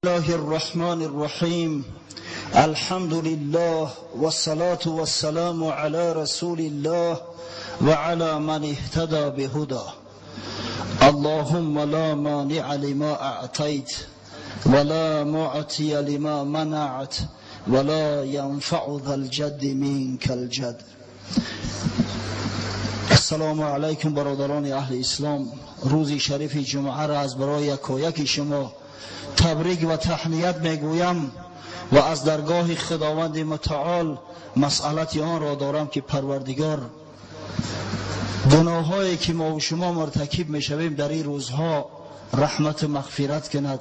الله الرحمن الرحيم الحمد لله والصلاة والسلام على رسول الله وعلى من اهتدى بهداه اللهم لا مانع لما أعطيت ولا معطي لما منعت ولا ينفع ذا الجد منك الجد. السلام علیکم برادران اهل اسلام. روز شریف جمعه را از برای یکایک شما تبریک و تهنیت میگویم و از درگاه خداوند متعال مسئلت آن را دارم که پروردگار گناهایی که ما و شما مرتکب میشویم در این روزها رحمت و مغفرت کند.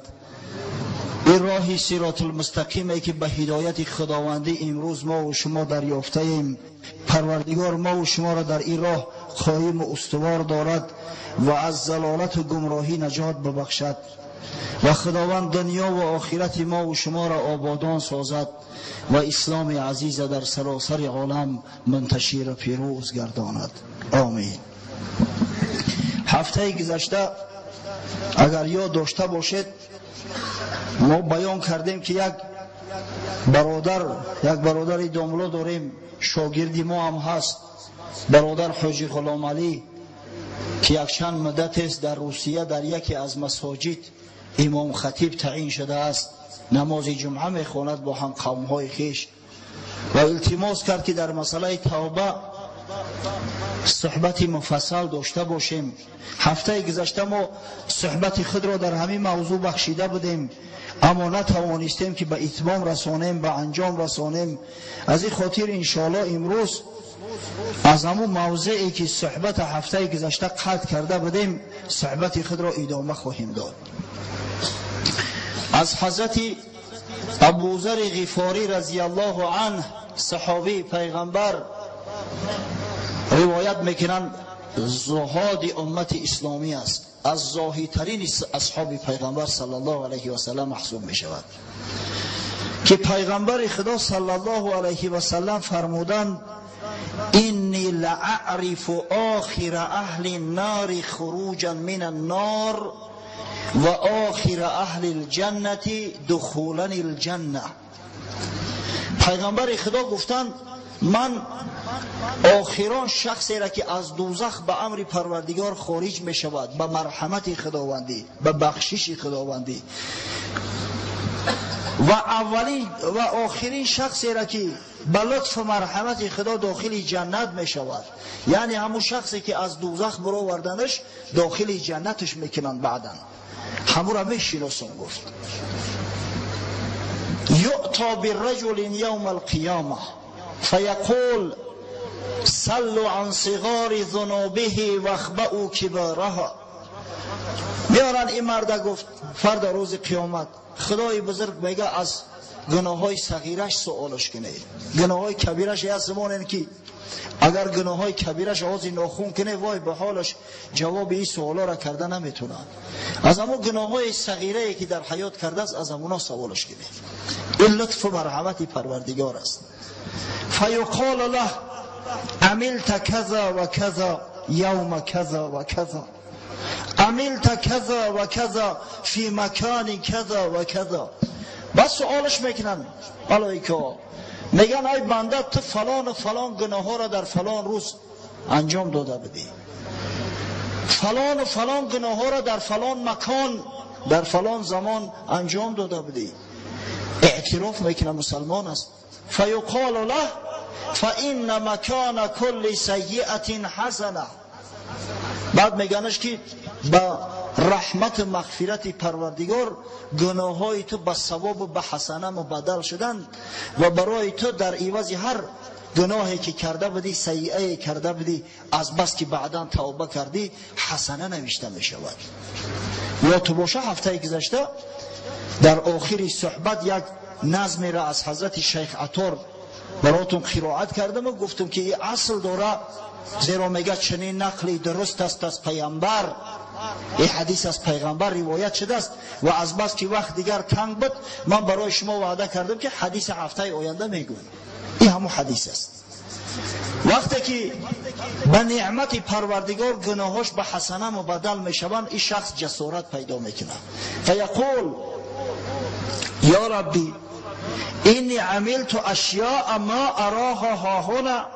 این راه صراط المستقیمی که به هدایت خداوندی امروز ما و شما دریافته ایم، پروردگار ما و شما را در این راه قایم و استوار دارد و از ضلالت و گمراهی نجات ببخشد و خداوند دنیا و آخرت ما و شما را آبادان سازد و اسلام عزیز در سراسر عالم منتشر و پیروز گرداند. آمین. هفته گذشته اگر یاد داشته باشید ما بیان کردیم که یک برادر داملا داریم، شاگردی ما هم هست، برادر حاجی غلام علی، که یک چند مدت است در روسیه در یکی از مساجد امام خطیب تعیین شده است، نماز جمعه میخواند با هم قومهای خویش و التماس کرد که در مسئله توبه صحبت مفصل داشته باشیم. هفته گذشته ما صحبت خود را در همین موضوع بخشیده بودیم، اما نتوانستیم که به اتمام رسانیم، به انجام رسانیم. از این خاطر انشاءالله امروز از همون موضعی که صحبت هفته گذشته قطع کرده بودیم صحبت خود را ادامه خواهیم داد. از حضرت ابوذر غفاری رضی الله عنه، صحابی پیغمبر، روایت میکنند زهاد امت اسلامی است، از زاهدترین اصحاب پیغمبر صلی الله علیه و سلم محسوب می شود که پیغمبر خدا صلی الله علیه و سلم فرمودند انی لأعرف آخر اهل النار خروجا من النار و آخر اهل الجنة دخولا الجنة. پیغمبر خدا گفتند من آخران شخصی را که از دوزخ به امر پروردگار خارج می شود، به مرحمت خداوندی، به بخشش خداوندی، و اولین و آخرین شخصی را که به لطف و مرحمت خدا داخل جنت می شود، یعنی همون شخصی که از دوزخ برآوردنش داخل جنتش میکنند بعدا، همون را میشناسم. گفت یؤتی بالرجل یوم القیامه فیقول سلوا عن صغار ذنوبه واخبئوا کبارها. میارن این مرد، گفت فردا روز قیامت خدای بزرگ میگه از گناه‌های صغیرش سوالش کنید، گناه‌های کبیرش یه زمان که اگر گناه‌های کبیرش آغاز ناخون کنه وای به حالش، جواب این سوالا را کرده نمیتونه. از همون گناه‌های صغیره که در حیات کرده است از همونا سوالش کنید. این لطف و مرحمت پروردگار است. فیقال له عملت کذا و کذا یوم کذا و کذا، عملت کذا و کذا فی مکان کذا و کذا. بس سوالش میکنن ملائکه، میگن ای بنده تو فلان و فلان گناه ها را در فلان روز انجام داده بودی، فلان و فلان گناه ها را در فلان مکان در فلان زمان انجام داده بودی. اعتراف میکنه مسلمان است. فیقال له فإن مکان کل سیئة حسنه. بعد میگنش که با رحمت مغفرت پروردگار گناه‌های تو به ثواب و به حسنه مبدل شدند و برای تو در عوض هر گناهی که کرده بودی، سیئه کرده بودی، از بس که بعدا توبه کردی حسنه نوشته می شود. یا تو باشه هفته گذشته در آخر صحبت یک نظمی را از حضرت شیخ عطار براتون قرائت کردم و گفتم که این اصل داره، زیرا میگه چنین نقلی درست است از پیامبر، این حدیث از پیغمبر روایت شده است و از بس که وقت دیگر تنگ بود من برای شما وعده کردم که حدیث هفته آینده میگویم. این همون حدیث است. وقتی که به نعمت پروردگار گناهاش به حسنه مبدل میشوند، این شخص جسارت پیدا میکنه. فیقول یا ربی اینی عملت اشیاء ما اراها هاهنا.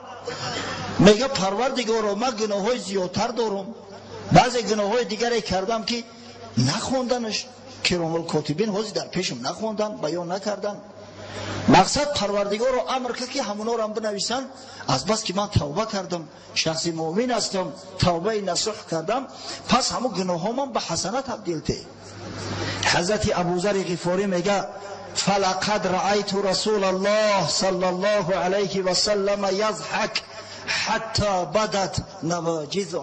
میگه پروردگارا من گناه‌های زیادتر دارم، بعضی گناه‌های دیگری کردم که نخوندنش، کرام الکاتبین حاضر در پیشم نخوندن، بیان نکردن. مقصد پروردگار رو امر کرد که همونا رو هم بنویسن. از بس که من توبه کردم، شخص مؤمن هستم، توبه نصوح کردم، پس همون گناهام به حسنه تبدیل ته. حضرت ابوذر غفاری میگه فلقد رأیت رسول الله صلی الله علیه و سلم یضحک حتی بدت نواجذه.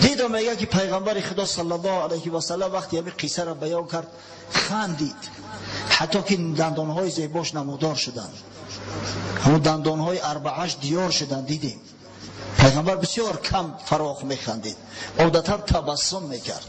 دیدم میگه که پیغمبر خدا صلی الله علیه و سلم وقتی همین قصه را بیان کرد خندید، حتی که دندانهای زیباش نمودار شدند، همون دندانهای اربعش دیار شدند. دیدیم پیغمبر بسیار کم فراخ میخندید، عادتا تبسم میکرد.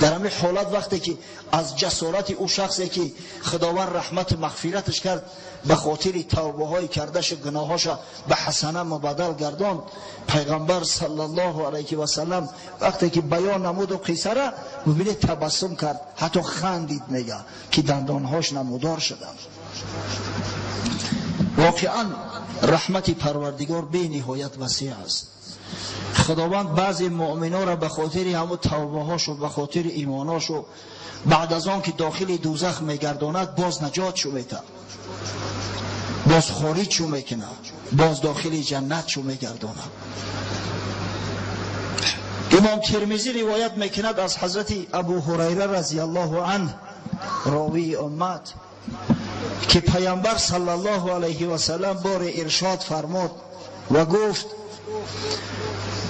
در همین حالت وقتی که از جسارت او شخصی که خداوند رحمت و مغفرتش کرد به خاطر توبه های کردش گناهاش به حسنه مبدل گرداند، پیغمبر صلی الله علیه و سلم وقتی که بیان نمود و قصه را میبینه تبسم کرد، حتی خندید، میگه که دندانهاش نمودار شدند. واقعا رحمت پروردگار بی نهایت وسیع است. خداوند بعضی مؤمنا را به خاطر همون توبه هاش و به خاطر ایماناش و بعد از آن که داخل دوزخ میگرداند باز نجات شو میده، باز خارج شو میکنه، باز داخل جنت شو میگرداند. امام ترمذی روایت میکند از حضرت ابو هریره رضی الله عنه راوی امت که پیامبر صلی الله علیه و سلم بار ارشاد فرمود و گفت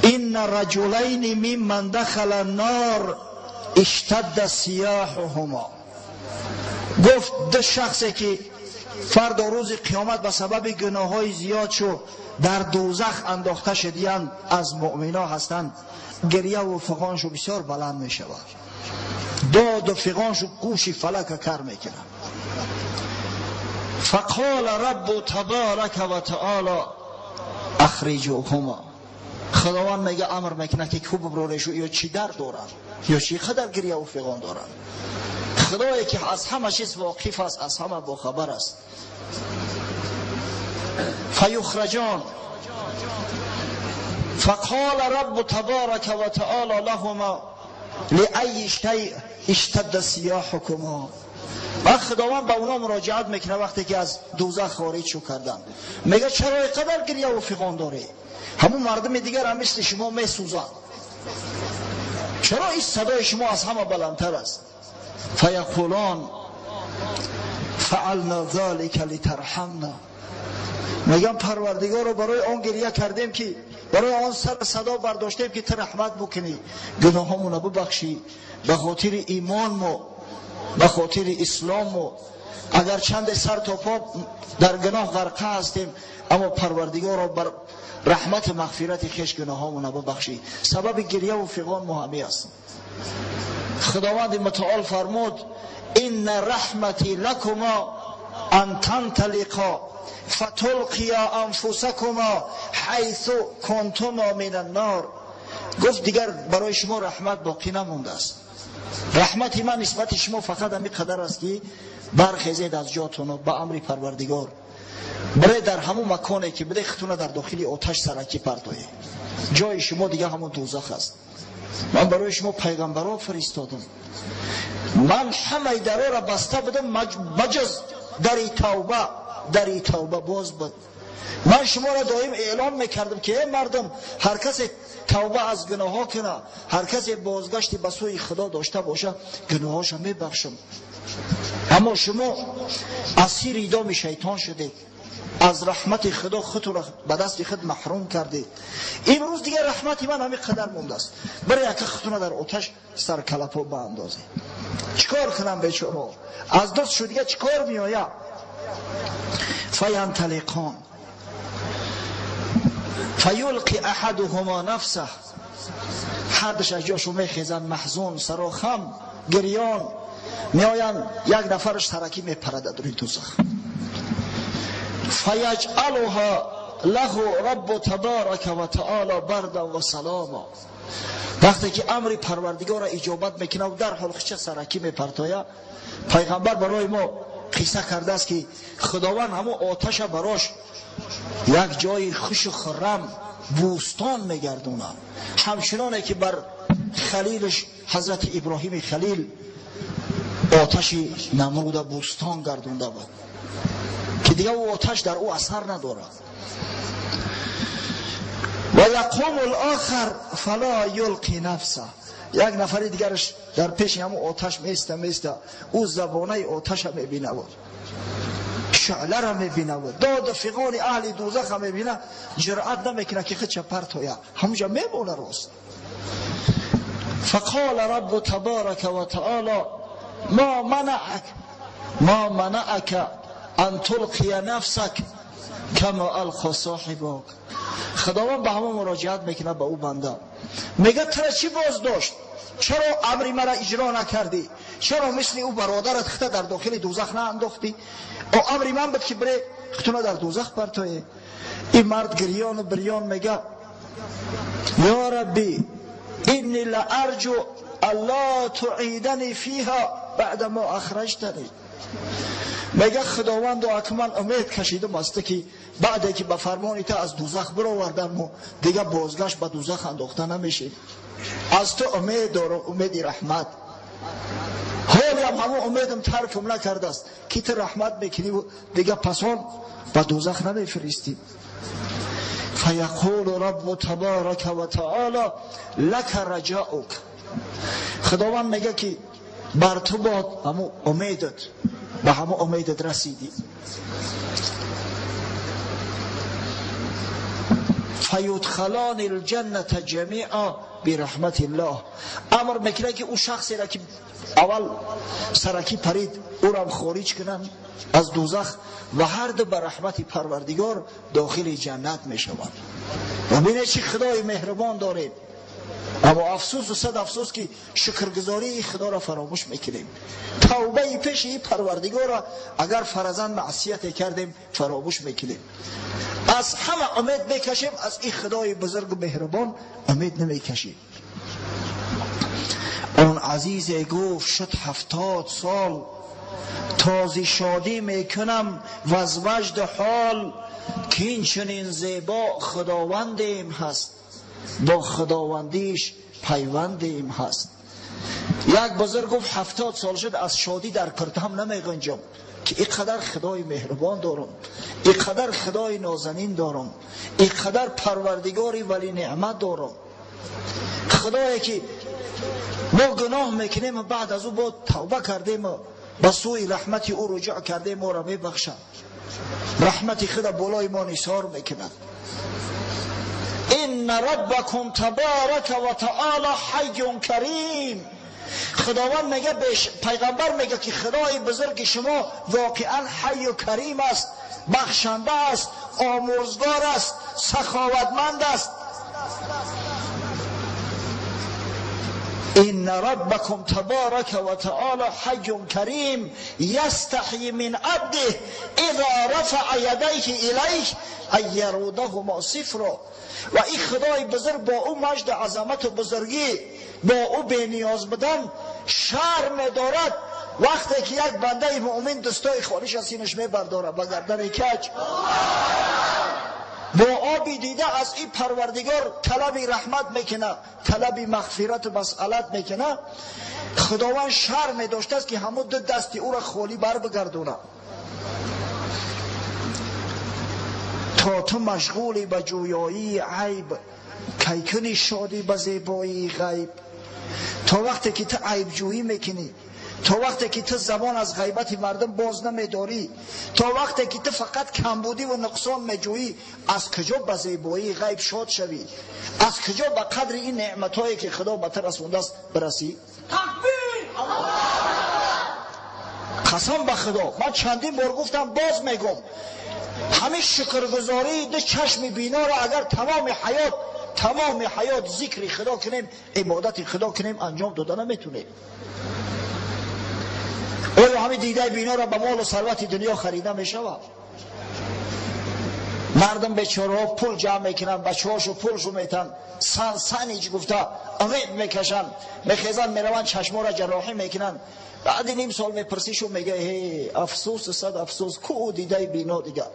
ان رجلین ممن دخل النار اشتد سیاحهما. گفت دو شخصی که فردا روز قیامت به سبب گناه‌های زیاد شو در دوزخ انداخته شدیان از مؤمنا هستند، گریه و فغانشو بسیار بلند می شود، داد و فغانشو گوش فلک کر میکنه. فقال رب تبارک و تعالی اخرجوهما. خداوند میگه امر میکنه که کو ببرونشو، یا چی در دارن یا چی قدر گریه و فغان دارن. خدایی که از همه چیز واقف است، از همه باخبر است. فیخرجان فقال رب تبارک و تعالی لهما لأی شیء اشتد سیاحکما. و خداوند به اونا مراجعت میکنه وقتی که از دوزخ خارج شو کردن، میگه چرا اینقدر گریه و فغان داری؟ همون مردم دیگر هم مثل شما میسوزن، چرا این صدای شما از همه بلندتر است؟ فیقولان فعلنا ذلك لترحمنا. میگم پروردگار رو برای آن گریه کردیم که برای آن سر صدا برداشتیم که تو رحمت بکنی، گناهامون رو ببخشی، به خاطر ایمان ما، به خاطر اسلام ما، اگر چند سر تا پا در گناه غرقه هستیم اما پروردگار رو بر رحمت مغفرت خویش گناهامون رو ببخشی. سبب گریه و فغان ما همی است. خداوند متعال فرمود ان رحمتی لکما ان تنطلقا فتلقیا انفسکما حیث کنتما من النار. گفت دیگر برای شما رحمت باقی نمونده است. رحمت من نسبت شما فقط همین قدر است که برخیزید از جاتون به امر پروردگار، برای در همون مکانی که بده خودتون در داخل آتش سرکی پرتوید، جای شما دیگه همون دوزخ است. من برای شما پیغمبران فرستادم، من همه درها را بسته بودم بجز در توبه، در توبه باز بود. من شما را دائم اعلام میکردم که ای مردم، هر کسی توبه از گناه ها کنه، هر کسی بازگشتی به سوی خدا داشته باشه، گناهاشو میبخشم. اما شما اسیر دام شیطان شدید، از رحمت خدا خود را به دست خود محروم کردید. امروز دیگه رحمت من همین قدر مونده است، برای یک خودتون در آتش سرکلپا باندازید. چیکار کنم بیچاره؟ از دست شد دیگه چیکار میآید؟ فینطلقان فیلقی احدهما نفسه. هر دوش از جاشو میخیزن، محزون، سراخم، گریان میآیند. یک نفرش سرکی میپرد در دوزخ. فیجعلها له رب تبارک و تعالی بردا و سلاما. وقتی که امر پروردگار را اجابت میکنه و در حال خچه سرکی میپرتاید، پیغمبر برای ما قصه کرده است که خداوند همون آتش براش یک جای خوش و خرم بوستان میگردونه، همچنانه که بر خلیلش حضرت ابراهیم خلیل آتش نمرود بوستان گردونده بود که دیگه او آتش در او اثر ندارد. و یقوم الاخر فلا یلقی نفسه، یک نفر دیگرش در پیش همون آتش میسته، او زبانه آتش میبینه بود، شعله را میبینه بود، داد فغان اهل دوزخ میبینه، جرأت نمیکنه که خودش پرت کنه، همونجا میمونه راست. فقال رب تبارک و تعالی ما منعک ان تلقی نفسک کما القى صاحبک. خداوند به همون مراجعت میکنه به او بنده، میگه تو چی باز داشت؟ چرا امر مرا اجرا نکردی؟ چرا مثل او برادرت خطا در داخل دوزخ نه انداختی؟ او امر من بود که بره خطونه در دوزخ پرتوی. این مرد گریان و بریان میگه یا ربی انی لارجو الا تعیدنی فیها بعد ما اخرجتنی. میگه خداوند و اکمل امید کشیدم است که بعد که به فرمانی تا از دوزخ برآوردم و دیگه بازگشت به دوزخ انداخته نمیشه. از تو امید دارم، امید رحمت. حالی هم همون امیدم ترکم نکرده است که تو رحمت میکنی و دیگه پسان به دوزخ نمیفرستی. فیقول رب تبارک و تعالی لک رجاؤک. خداوند میگه که بر تو باد همون امیدت، به همون امیدت رسیدی. فیدخلان الجنة جمیعا برحمت الله. امر میکنه که او شخصی را که اول سرکی پرید او را خارج کنن از دوزخ و هر دو به رحمت پروردگار داخل جنت میشوند. و بینه چی خدای مهربان داریم. اما افسوس و صد افسوس که شکرگزاری خدا را فراموش میکنیم. توبه پیش این پروردگار را اگر فرضاً معصیت کردیم فراموش میکنیم. از همه امید میکشیم، از این خدای بزرگ و مهربان امید نمیکشیم. اون عزیز گفت شد 70 سال تازی شادی میکنم و از وجد حال که این چنین زیبا خداوندیم هست، با خداوندیش پیوندیم هست. یک بزرگ گفت 70 سال شد از شادی در کرتم نمیگنجم که اینقدر خدای مهربان دارم، اینقدر خدای نازنین دارم، اینقدر پروردگاری ولی نعمت دارم. خدایی که ما گناه میکنیم و بعد از او با توبه کردیم و به سوی رحمت او رجوع کردیم، ما را میبخشد، رحمت خدا بالای ما نثار میکند. ان ربکم تبارک و تعالی حی کریم. خداوند میگه، پیغمبر میگه که خدای بزرگ شما واقعا حی و کریم است، بخشنده است، آمرزگار است، سخاوتمند است. ان ربکم تبارک و تعالی حی کریم یستحی من عبده اذا رفع یدیه الیه ان یرودهما صفرا. و این خدای بزرگ با او مجد عظمت و بزرگی، با او بی نیاز بودن شرم دارد وقتی که یک بنده مؤمن دستای خالیش از سینش میبرداره با گردن کج با آبی دیده از این پروردگار طلب رحمت میکنه، طلب مغفرت و مسئلت میکنه. خداوند شرم داشته است که همون دو دستی او را خالی بر بگردونه. تا تو مشغولی به جویایی عیب، کی کنی شادی به زیبایی غیب. تا وقتی که تو عیب جویی میکنی، تا وقتی که تو زبان از غیبت مردم باز نمیداری، تا وقتی که تو فقط کمبودی و نقصان میجویی، از کجا به زیبایی غیب شاد شوی؟ از کجا به قدر این نعمتهایی که خدا به تو رسونده است برسی؟ قسم به خدا من چندین بار گفتم، باز میگم، همین شکرگزاری دو چشم بینا را اگر تمام حیات ذکر خدا کنیم، عبادت خدا کنیم، انجام داده نمیتونیم. آیا همین دیده بینا را به مال و ثروت دنیا خریده میشود؟ مردم بیچاره ها پول جمع میکنن، بچه هاشو پولشو میتن، سن سنیج گفته умед мекашанд, мехезанд, мераванд, чашморо ҷарроҳӣ мекунанд. Баъди ним сол мепурсишу мега: ҳе, афсӯс, сад афсӯс, ку ӯ дидаи бино, дига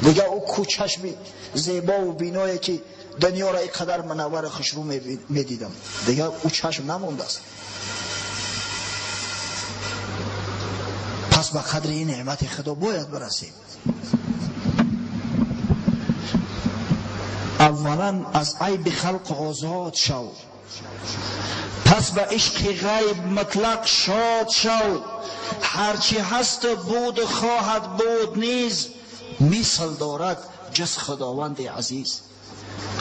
дига ӯ ку чашми зебову биное, ки дунёро ин қадар мунаввару хушрӯ медидам, дига ӯ чашм намондааст. Пас ба қадри ин неъмати Худо бояд бирасем. Аввалан аз айби халқ озод шав, пас ба ишқи ғайб мутлақ шод шав. Ҳарчи ҳасту буду хоҳад буд низ, мисл дорад ҷуз Худованди азиз.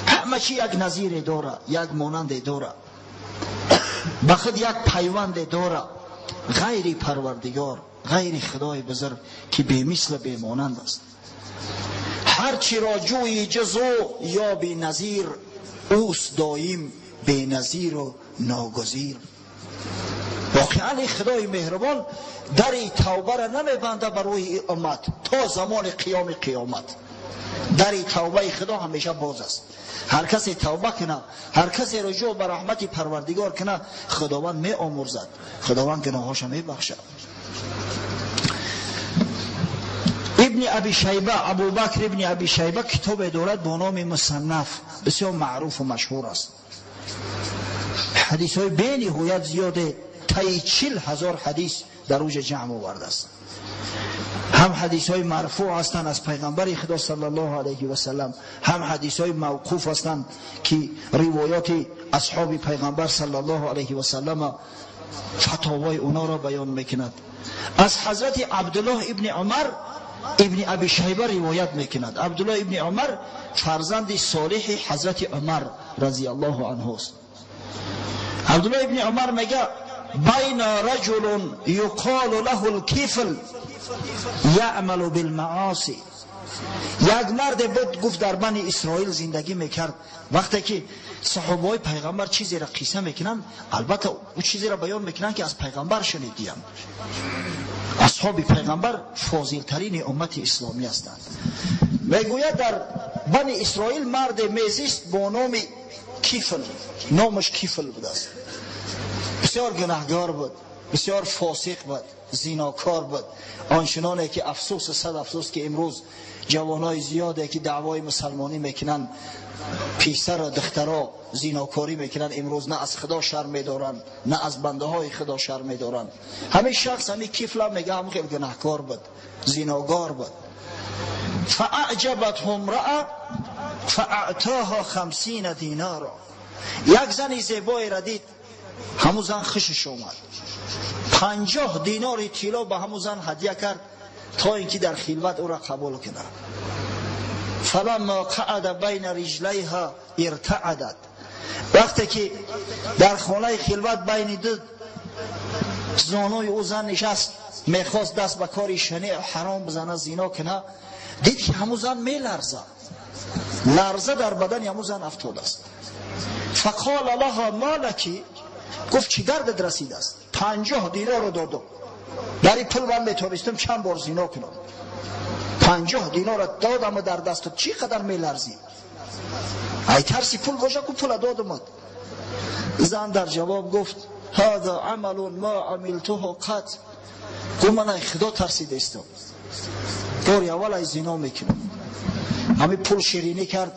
Ҳама чи як назире дора, як монанде дора, ба худ як пайванде дора, ғайри Парвардигор, ғайри Худои бузург, ки бемисл, бемонанд аст. Ҳарчиро ҷӯи ҷуз ӯ ёби назир, ӯст доим беназиру ногузир. Воқеан ин Худои меҳрубон дари тавбаро намебанда барои уммат то замони қиёми қиёмат. Дари тавбаи Худо ҳамеша боз аст. Ҳар касе тавба кунад, ҳар касе руҷӯъ ба раҳмати Парвардигор кунад, Худованд меомӯрзад, Худованд гуноҳҳоша мебахшад. Ибни Аби Шайба, Абубакр ибни Аби Шайба китобе дорад бо номи Мусаннаф, бисёр маъруфу машҳур аст. Ҳадисҳои бениҳоят зиёде, таи 40 000 ҳадис дар уҷа ҷамъ овардааст. Ҳам ҳадисҳои марфӯъ ҳастанд аз пайғамбари Худо саллаллоҳу алайҳи васалам, ҳам ҳадисҳои мавқуф ҳастанд, ки ривоёти асҳоби пайғамбар саллаллоҳу алайҳи васалама, фатовои уноро баён мекунад. Аз ҳазрати Абдуллоҳ ибни Умар Ибни Аби Шайба ривоят мекунад. Абдуллоҳ ибни Умар фарзанди солиҳи ҳазрати Умар разияллоҳу анҳуст. Абдуллоҳ ибни Умар мега: بين رجل يقال له الكفل يعمل بالمعاصي. Як марде буд, гуфт, дар Бани Исроил зиндагӣ мекард. Вақте ки саҳобаҳои пайғамбар чизеро қисса мекунанд, албатта ӯ чизеро баён мекунанд, ки аз пайғамбар шунидиям. Асҳоби пайғамбар фозилтарини уммати исломӣ ҳастанд. Мегӯяд, дар Бани Исроил марде мезист бо номи Кифл, номаш Кифл будааст. Бисёр гунаҳгор буд, бисёр фосиқ буд, зинокор буд, ончуноне ки афсӯс, сад афсӯс, ки имрӯз ҷавонои зиёде, ки даъвои мусалмонӣ мекунанд, писару духтаро зинокорӣ мекунанд, имрӯз на аз Худо шарм медоранд, на аз бандаҳои Худо шарм медоранд. Ҳамин шахс, ҳамин Кифла, мега, ҳам хел гунаҳкор буд, зиногор буд. فأعجبته امرأة فأعطاها 50 دينارا. Як зани зебое дид, ҳамун зан хушаш омад, 50 динори тилло ба ҳамун зан ҳадя кард, то ин ки дар хилват ӯро қабул кунад. فلما قعد بين رجليها ارتعدت. Вақте ки дар хонаи хилват байни ду зонуи ӯ зан нишаст, мехост даст ба кори шанеъ ҳаром бизана, зино куна, дид, ки ҳамун зан меларза, ларза дар бадани ҳамун зан афтодааст. فقال لها ما لك. Гуфт: чӣ дардат расидааст? 50 динорро додум, дар ин пул ман метавонистам чанд бор зино кунам. 50 динорро додаму дар дасту чӣ қадар меларзӣ? Ай тарси пул боша ку пула додумад. Зан дар ҷавоб гуфт: هذا عمل ما عملته قط. Гуфт: ман ай Худо тарсидаистам, бори аввал ай зино мекунам. Ҳамин пул ширинӣ кард,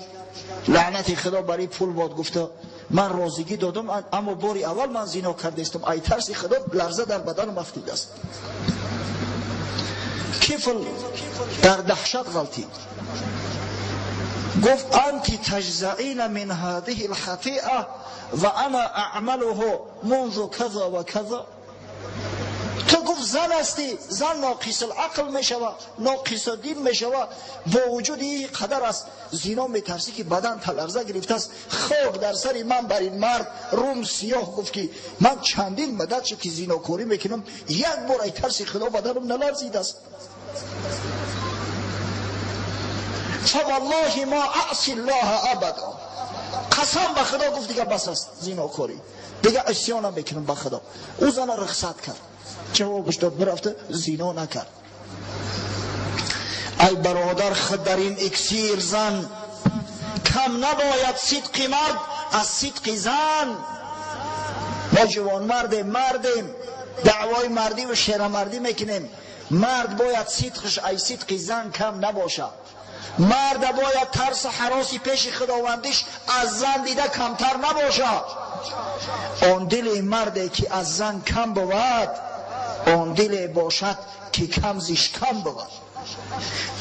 лаънати Худо бар ин пул бод, гуфта, ман розигӣ додам, аммо бори аввал ман зино кардаистам, ай тарси Худо ларза дар баданам афтидааст. Кифл дар даҳшат ғалтид, гуфт: أنت تجزعين من هذه الخطيئة وأنا أعمله منذ كذا وكذا. Ту, гуфт, зан ҳастӣ, зан ناقص العقل мешава, ناقص الدين мешава, бо вуҷуди ин қадар аз зино метарсӣ, ки бадан таларза гирифтааст. Хок дар сари ман бар ин мард, рум сиёҳ, гуфт, ки ман чандин муддат шуд, ки зинокорӣ мекунам, як бор ай тарси Худо баданам наларзидааст. فوالله ما أعصي الله أبدا. Қасам ба Худо, гуфт, дига бас аст зинокорӣ, дига исёнам мекунам ба Худо. Ӯ зана рухсат кард, ҷавобаш дод, бирафта зино накард. Ай бародар, худ дар ин иксир зан кам набояд, сидқи мард аз сидқи зан. Мо ҷавонмардем, мардем, даъвои мардӣ ва шерамардӣ мекунем. Мард бояд сидқаш ай сидқи зан кам набошад. Мард бояд тарсу ҳароси пеши худовандиш аз зан дида камтар набошад. Он дили марде ки аз зан кам бувад, он диле бошад ки кам зиш кам бувад.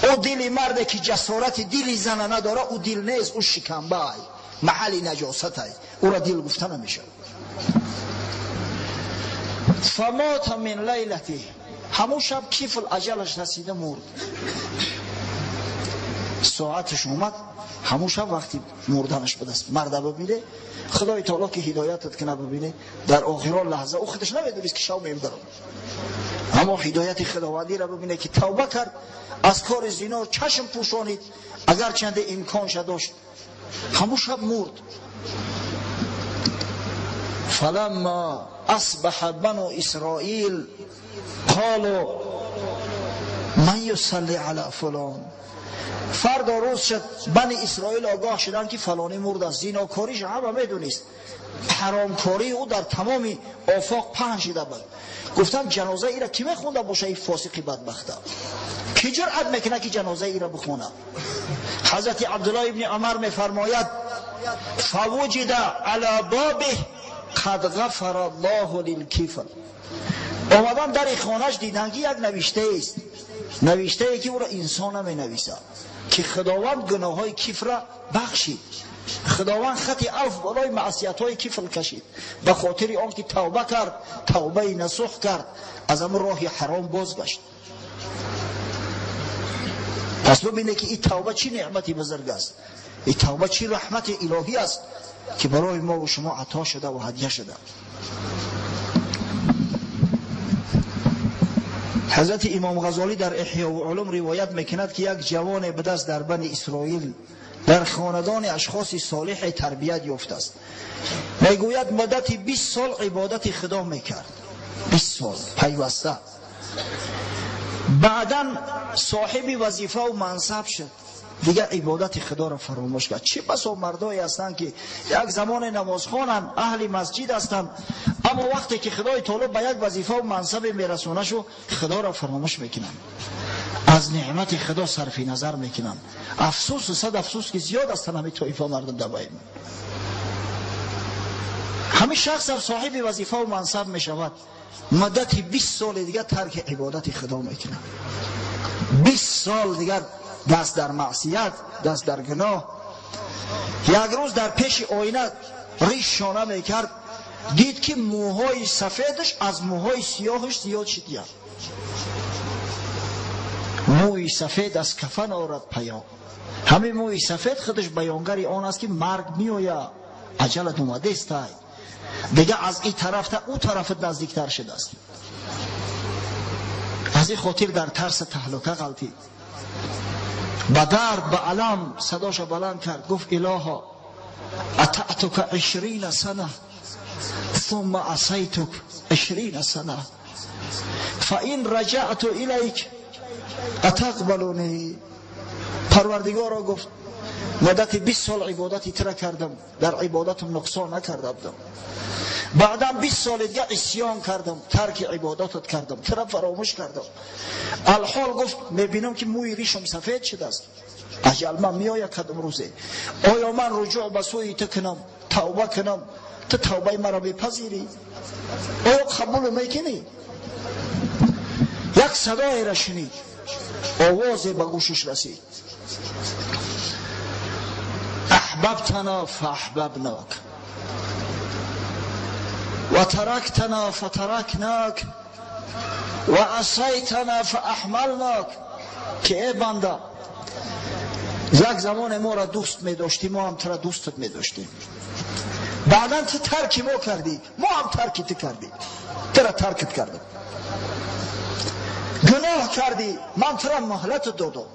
Ӯ дили марде ки ҷасорати дили зана надорад, ӯ дил нест, ӯ шикамбаай, маҳалли наҷосатай, ӯра дил гуфта намешавад. Фамата мин лайлати, ҳамун шаб кифл аҷалаш расида мурд. Соаташ омад, ҳамун шаб вақти мурданаш будаст. Марда бибине, Худои таоло ки ҳидоятат кунад бибине, дар охирон лаҳза ӯ худаш намедонист ки шав мембарад. Аммо ҳидояти худовандиро бибине ки тавба кард, аз кори зино чашм пӯшонид, агарчанде имконша дошт. Ҳамун шаб мурд. Фаламма асбаҳа бану Исроил қолу ман юсалли ала фулон. Фардо рӯз шуд, бани Исроил огоҳ шуданд ки фалонӣ мурд аст. Зинокориаш ҳама медонист, ҳаромкории ӯ дар тамоми офоқ паҳн шуда буд. Гуфтанд ҷаноза ира ки мехонда боша ин фосиқи бадбахта? Ки ҷуръат мекунад ки ҷаноза ира бихонад? Ҳазрати Абдуллоҳ ибни Умар мефармояд: фавуҷида ала бобиҳ қад ғафара Аллоҳу лилкифр. Омадан дари хонаш диданд ки як навиштаест, навиштае ки ӯро инсон наменависад, ки Худованд гуноҳҳои кифрро бахшид. Худованд хати афв болои маъсиятҳои кифр кашид ба хотири он ки тавба кард, тавбаи насуҳ кард, аз ҳамон роҳи ҳаром бозгашт. Пас бибинед ки ин тавба чӣ неъмати бузург аст, ин тавба чӣ раҳмати илоҳӣ аст ки барои мо ва шумо ато шуда ва ҳадя шуда. Ҳазрати Имом Ғазолӣ дар Эҳёу Улум ривоят мекунад ки як ҷавоне ба даст дар бани Исроил дар хонадони ашхоси солиҳе тарбият ёфтааст. Мегӯяд муддати 20 сол ибодати Худо мекард, 20 сол пайваста. Баъдан соҳиби вазифа ва мансаб шуд, дигар ибодати Худоро фаромӯш кард. Чӣ басо мардое ҳастанд ки як замоне намозхонанд, аҳли масҷид ҳастанд, аммо вақте ки Худои таоло ба як вазифа ва мансабе мерасонашу Худоро фаромӯш мекунанд, аз неъмати Худо сарфи назар мекунанд. Афсӯсу сад афсӯс ки зиёд ҳастанд ҳамин тоифа мардум дар байни. Ҳамин шахс ҳам соҳиби вазифа ва мансаб мешавад, муддати 20 соли дигар тарки ибодати Худо мекунад. 20 сол дигар даст дар маъсият, даст дар гуноҳ. Як рӯз дар пеши оина риш шона мекард, дид ки мӯҳои сафедаш аз мӯҳои сиёҳаш зиёд шуд. Мӯи сафед аз кафан орад паём. Ҳамин мӯи сафед худаш баёнгари он аст ки марг меояд, аҷалат омадестай. Дигар аз ин тараф та ӯ тарафат наздиктар шудааст. Аз ин хотир дар тарси таҳлука ғалтид. Ба дард, ба алам садоша баланд кард, гуфт: илоҳо, атаътука 20 сана ثم عصيتك 20 سنة فإن رجعت إليك أتقبلني. پروردگارا گفت مدت 20 سال عبادتی تر کردم، در عبادتم نقصان نکرده بودم. بعدم 20 سال دیگه عصیان کردم، ترک عبادتت کردم، تر فراموش کردم. الحال گفت میبینم که موی ریشم سفید شده است، اجل من میآید کدام روزه، آیا من رجوع به سوی تو کنم، توبه کنم، تو توبه مرا بپذیری؟ آیا قبول میکنی؟ یک صدای را شنید، آوازی به گوشش رسید: احببتنا فاحببناک و ترکتنا فترکناک و عصیتنا فاحملناک. که ای بنده، یک زمان ما را دوست می داشتی، ما هم تو را دوستت می داشتیم، بعدا تو ترک ما کردی، ما هم ترک تو کردیم، تو را ترکت کردم، گناه کردی، من تو را مهلت دادم،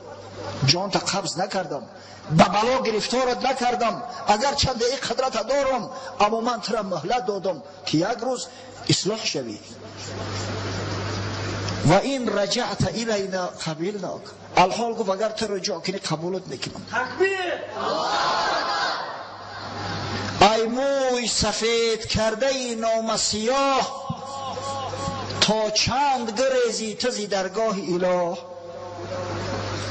جان تا قبض نکردم، به بلا گرفتارت نکردم، اگر چند این قدرت دارم، اما من تو را مهلت دادم که یک روز اصلاح شوی. و این رجعت الینا قبلناک. الحال گفت اگر تو رجوع کنی قبولت میکنم. تکبیر. ای موی سفید کرده ای نام سیاه، تا چند گریزی تزی درگاه اله.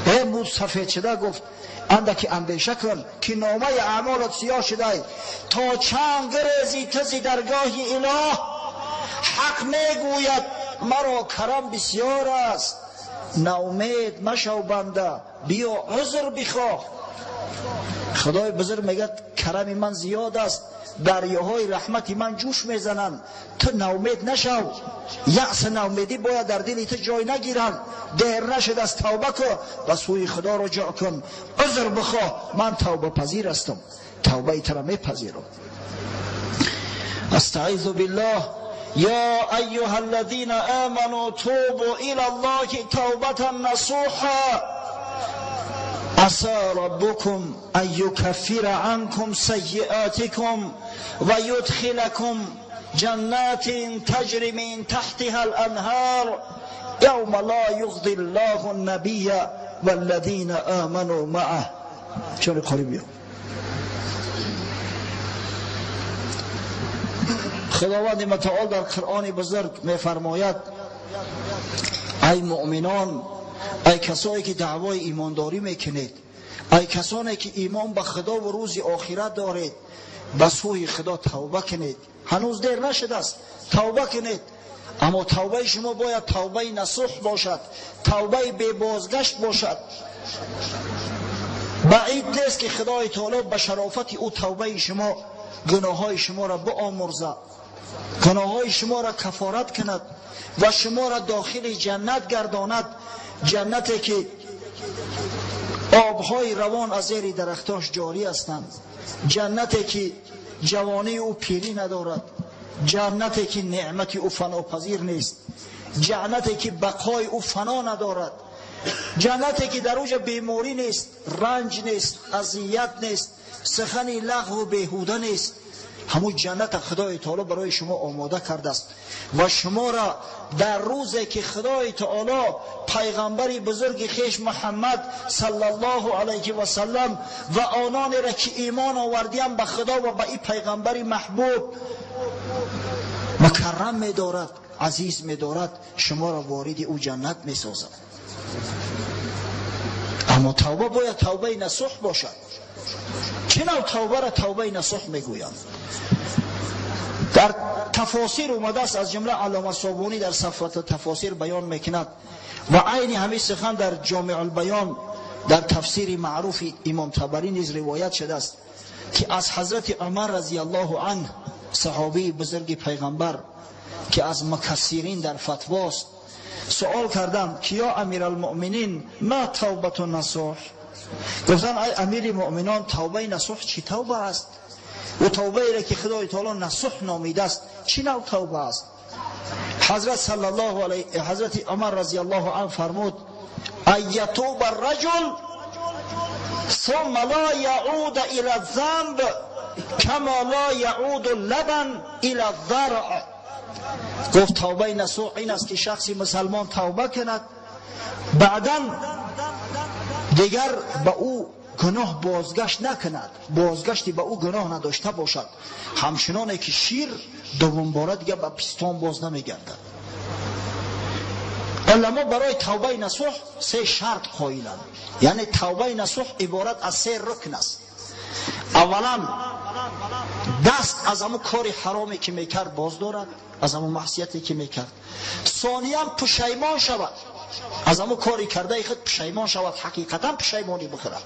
ای موی سفید شده گفت اندکی اندیشه کن که نامه اعمالت سیاه شده، تا چند گریزی تزی درگاه اله. حق میگوید مرا کرم بسیار است، ناامید مشو بنده، بیا عذر بخواه. خدای بزرگ میگه کرم من زیاد است، دریاهای رحمت من جوش میزنند، تو ناامید نشو. یأس ناامیدی باید در دل تو جای نگیرند. دیر نشد از توبه کن، به سوی خدا رجوع کن، عذر بخواه، من توبه پذیر هستم، توبه تو را میپذیرم. استعیذ بالله. یا ایها الذین آمنوا توبوا الی الله توبة نصوحا عسى ربكم أن يكفر عنكم سيئاتكم ويدخلكم جنات تجري من تحتها الأنهار يوم لا يخزي الله النبي والذين آمنوا معه. چون قریب خداوند متعال در قرآن بزرگ می‌فرماید ای مؤمنان، ای کسایی که دعوای ایمانداری میکنید، ای کسانی که ایمان به خدا و روز آخرت دارید، به سوی خدا توبه کنید. هنوز دیر نشده است، توبه کنید. اما توبه شما باید توبه نصوح باشد، توبه بی بازگشت باشد. بعید نیست که خدای تعالی به شرافت او توبه شما گناههای شما را بآمرزد، گناههای شما را کفارت کند و شما را داخل جنت گرداند، جنتی که آبهای روان از زیر درختاش جاری هستند، جنتی که جوانی او پیری ندارد، جنتی که نعمت او فناپذیر نیست، جنتی که بقای او فنا ندارد، جنتی که در اوج بیماری نیست، رنج نیست، اذیت نیست، سخن لغو و بیهوده نیست. همون جنت خدای تعالی برای شما آماده کرده است و شما را در روزی که خدای تعالی پیغمبر بزرگ خویش محمد صلی الله علیه و سلم و آنان را که ایمان آوردیم به خدا و به این پیغمبر محبوب مکرم می‌دارد، عزیز می‌دارد، شما را وارد او جنت می‌سازد. اما توبه باید توبه نصوح باشد. چه نوع توبه را توبه نصوح میگویند؟ در تفاسیر اومده است، از جمله علامه صابونی در صفحه تفاسیر بیان میکند و عین همین سخن در جامع البیان در تفسیر معروف امام طبری نیز روایت شده است که از حضرت عمر رضی الله عنه، صحابی بزرگ پیغمبر که از مکثرین در فتواست، سوال کردم که یا امیرالمؤمنین ما توبة نصوح؟ گفتن ای امیر مؤمنان توبه نصوح چی توبه است؟ و توبه ای را که خدای تعالی نصوح نامیده است چی نوع توبه است؟ حضرت صلی الله علیه حضرت عمر رضی الله عنه فرمود ان یتوب الرجل ثم لا یعود الى الذنب کما لا یعود اللبن الى الضرع. گفت توبه نصوح این است که شخصی مسلمان توبه کند، بعدا دیگر به او گناه بازگشت نکند، بازگشتی به او گناه نداشته باشد، همچنانه که شیر دوم باره دیگه به پستان باز نمیگردد. علما برای توبه نصوح سه شرط قائلند، یعنی توبه نصوح عبارت از سه رکن است. اولا دست از همون کار حرامی که میکرد باز دارد، از همون معصیتی که میکرد. ثانیا پشیمان شود، از همون کاری کرده خود پشیمان شود، حقیقتا پشیمانی بخورد.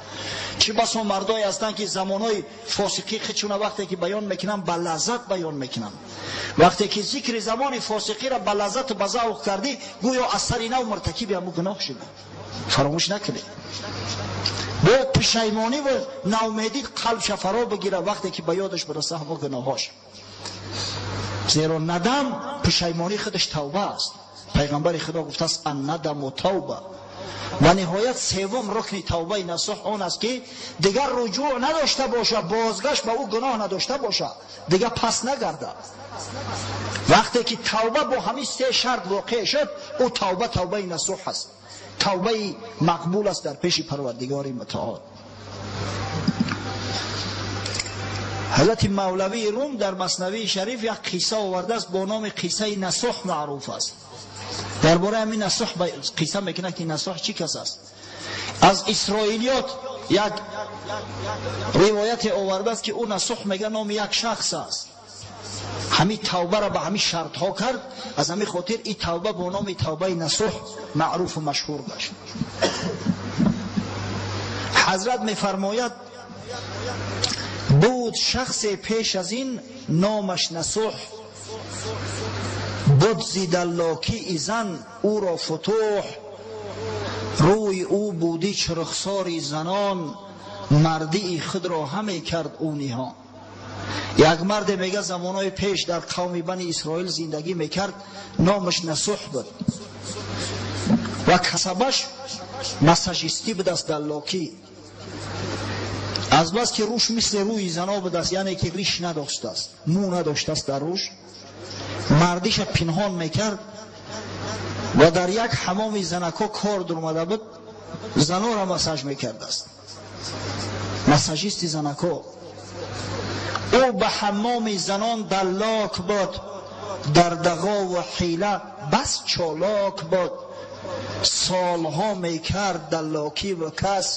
چی بسا مردایی هستند که زمانهای فاسقی خودشون وقتی که بیان میکنن به لذت بیان میکنن، وقتی که ذکر زمان فاسقی را به لذت و به ذوق کردی گویا از سر نو مرتکب همون گناه شدی. فراموش نکنید باید پشیمانی و ناامیدی قلبش فرا بگیره وقتی که به یادش برسه همون گناهاش، زیرا ندم پشیمانی خودش توبه است. پیغمبر خدا گفته است الندم و توبه. و نهایت سوم رکن توبه نصوح آن است که دیگر رجوع نداشته باشه، بازگشت به او گناه نداشته باشه، دیگر پس نگرده. وقتی که توبه با همین سه شرط واقع شد، او توبه توبه نصوح است، توبه مقبول است در پیش پروردگار متعال. Ҳазрати Мавлавии Рум дар Маснавии Шариф як қисса овардааст бо номи қиссаи Насуҳ маъруф аст. Дар бораи ҳамин Насуҳ қисса мекунад ки Насуҳ чӣ кас аст. Аз исроилиёт як ривояте овардааст ки ӯ Насуҳ мега номи як шахс аст. Ҳамин тавбаро ба ҳамин шартҳо кард, аз ҳамин хотир ин тавба бо номи тавбаи Насуҳ маъруфу машҳур гашт. Ҳазрат мефармояд: буд шахсе пеш аз ин номаш Насуҳ, буд зи даллокии зан ӯро футуҳ, рӯи ӯ буди чирхсори занон, мардии худро ҳаме кард ӯ ниҳон. Як марде мега замонҳои пеш дар қавми Бани Исроил зиндагӣ мекард, номаш Насуҳ буд ва касабаш массажистӣ будааст, даллокӣ. Аз бас ки рӯш мисли рӯи зано будааст, яъне ки риш надоштааст, мӯ надоштааст дар рӯш, мардиша пинҳон мекард ва дар як ҳамоми занако кор дуромада буд, занора массаж мекардааст, массажисти занако. Ӯ ба ҳамоми занон даллок буд, дар дағо ва ҳила бас чолок буд, солҳо мекард даллокӣ ва кас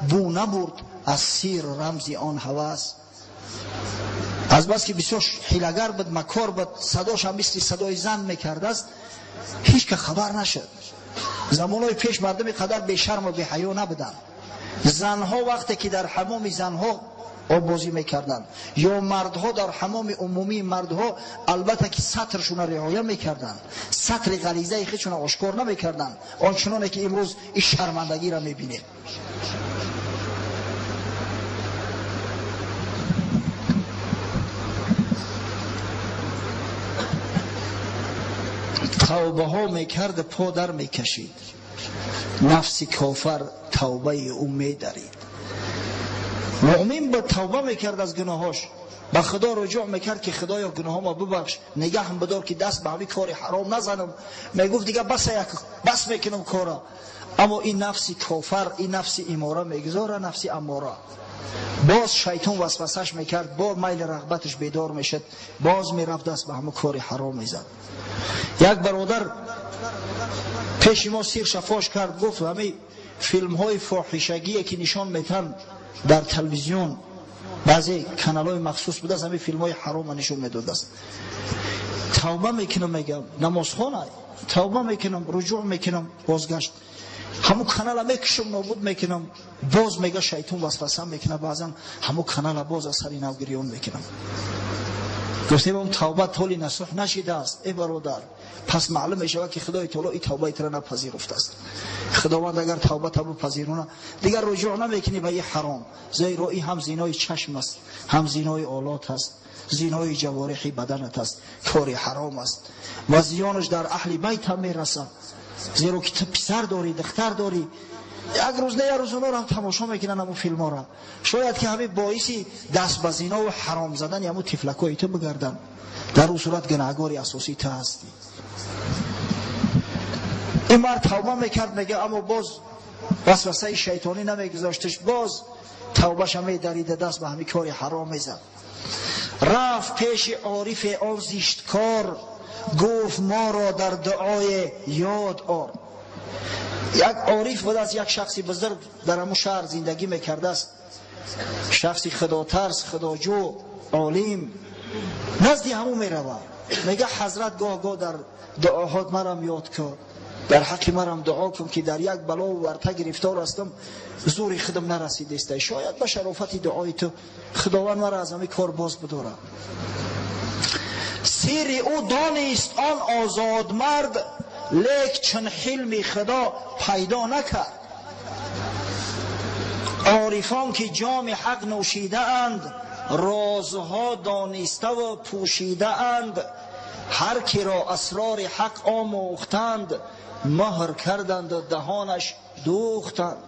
бӯ набурд аз сиру рамзи он ҳавас. Аз бас ки бисёр ҳилагар буд, макор буд, садош ҳам мисли садои зан мекардааст, ҳеҷ ка хабар нашуд. Замонҳои пеш мардуми қадар бешарму беҳаё набуданд. Занҳо вақте ки дар ҳамоми занҳо оббозӣ мекарданд ё мардҳо дар ҳамоми умумии мардҳо, албатта ки сатршона риоя мекарданд, сатри ғализаи худшона ошкор намекарданд, ончуноне ки имрӯз ин шармандагиро мебинем. Тавбаҳо мекард, по дар мекашид, нафси кофар тавбаи ӯ медарид. Муъмин ба тавба мекард аз гуноҳош, ба Худо руҷӯъ мекард ки Худоё гуноҳома бибахш, нигаҳам бидор ки даст ба ҳамин кори ҳаром назанам. Мегуфт дига бас мекунам кора. Аммо ин нафси кофар, ин нафси имора мегузора, нафси аммора. Боз шайтон васвасаш мекард, боз майли рағбаташ бедор мешуд, боз мерафт даст ба ҳамон кори ҳаром мезад. Як бародар пеши мо сир шафош кард, гуфт ҳамин филмҳои фоҳишагие ки нишон метанд дар телевизион, баъзе каналҳои махсус будааст, ҳамин филмҳои ҳарома нишон медодааст. Тавба мекунам, мегам, намозхона тавба мекунам, руҷӯъ мекунам, бозгашт ҳамун канала мекушам, нобуд мекунам. Боз мега шайтон васваса мекунад, баъзан ҳамун канала боз аз сари нав гирён мекунам. Гуфтем он тавба толи Насуҳ нашидааст, эй бародар, пас маълум мешавад ки Худои таоло ин тавбаи туро напазируфтааст. Худованд агар тавбата бипазируна, дигар руҷӯъ намекунӣ ба ин ҳаром, зеро ин ҳам зинои чашм аст, ҳам зинои олот аст, зинои ҷавориҳи баданат аст, кори ҳаром аст ва зиёнаш дар аҳли байт ҳам мерасад, зеро ки ту писар дорӣ, духтар дорӣ. Як рӯз не як рӯз онҳоро ҳам тамошо мекунанд, ҳамун филмҳоро. Шояд ки ҳамин боиси даст ба зино ва ҳаром задани ҳамун тифлакҳои ту бигарданд. Дар он сурат гунаҳгори асосӣ ту ҳастӣ. Ин мард тавба мекард, мега, аммо боз васвасаи шайтонӣ намегузошташ, боз тавбаша медарида, даст ба ҳамин кори ҳаром мезад. Рафт пеши орифе он зишткор, гуфт моро дар дуои ёд ор. Як ориф будааст, як шахси бузург дар ҳамун шаҳр зиндагӣ мекардааст, шахси худотарс, худоҷӯ, олим. Назди ҳамун меравад, мега ҳазрат гоҳ-гоҳ дар дуоҳот марам ёд кун, дар ҳаққи марам дуо кун ки дар як балову варта гирифтор ҳастам, зури худам нарасидеста, шояд ба шарофати дуои ту Худованд мара аз ҳамин кор боз бидорад. Сири ӯ донист он озодмард, лек чун ҳилми Худо пайдо накард. Орифон ки ҷоми ҳақ нӯшидаанд, розҳо дониставу пӯшидаанд, ҳар киро асрори ҳақ омӯхтанд, муҳр карданду даҳонаш дӯхтанд.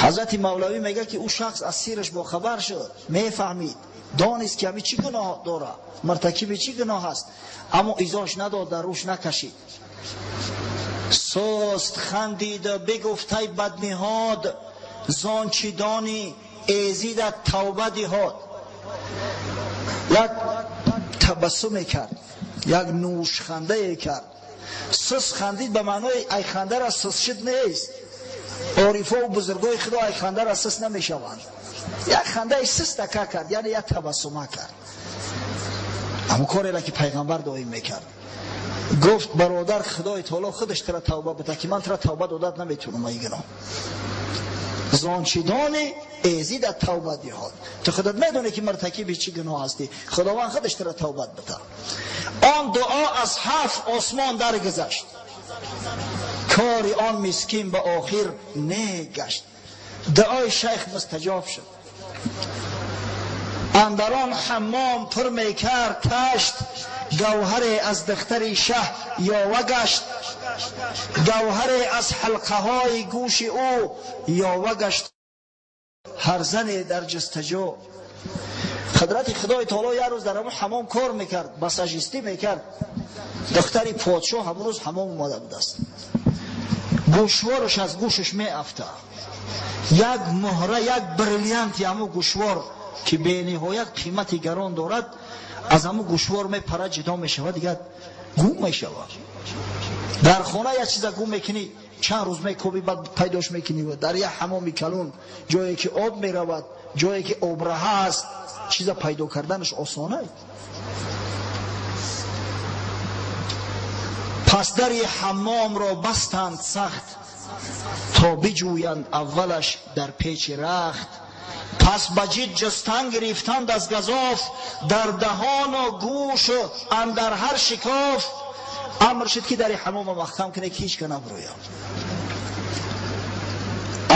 Ҳазрати Мавлавӣ мегӯяд ки ӯ шахс аз сираш бохабар шуд, мефаҳмид, донист ки ҳамин чӣ гуноҳ дорад, муртакиби чӣ гуноҳ аст, аммо изош надод, дар рӯш накашид. Суст хандиду бигуфтай бадниҳод, зон чӣ донӣ эзидат тавба диҳод. Як табассуме кард, як нӯшхандае кард. Сус хандид ба маънои ай хандара сус шуд нест. Орифо ва бузургои худо ай хандара сус намешаванд. Як хандаи сустака кард, яъне як табассума кард. Ҳамон кореро ки пайғамбар доим мекард. Гуфт бародар, худои таоло худаш тура тавба буда ки ман тура тавба додат наметавонам ай гуноҳ. Зончидони эзидат тавба диҳад. Ту худат медонӣ ки муртакиби чӣ гуноҳ ҳастӣ. Худованд худаш тура тавбат буда. Он дуо аз ҳафт осмон даргузашт. Кори он мискин ба охир негашт. Дуои шайх мустаҷоб шуд. Андар он ҳаммом пур мекард ташт, гавҳаре аз духтари шаҳ ёва гашт. Гавҳаре аз ҳалқаҳои гӯши ӯ ёва гашт. Ҳар зане дар ҷустаҷӯ. Қудрати худои таоло як рӯз дар ҳамон ҳаммом кор мекард, массажистӣ мекард. Духтари подшоҳ ҳамон рӯз ҳаммом омада будааст. Гӯшвораш аз гӯшаш меафтад. Як муҳра, як бриллианти ҳамон гӯшвор ки бениҳоят қимати гарон дорад, аз ҳамон гӯшвор мепарад, ҷудо мешавад, дигар гум мешавад. Дар хона як чиза гум мекунӣ, чанд рӯз мекобӣ, баъд пайдош мекунӣ. Дар як ҳамоми калон, ҷое ки об меравад, ҷое ки обраҳа аст, чиза пайдо карданаш осона. Пас дари ҳаммомро бастанд сахт, то биҷӯянд аввалаш дар печи рахт. Пас ба ҷид ҷустан гирифтанд аз газоф, дар даҳону гӯшу андар ҳар шикоф. Амр шуд ки дари ҳаммома маҳкам кунед, ки ҳеҷ ка набурӯяд.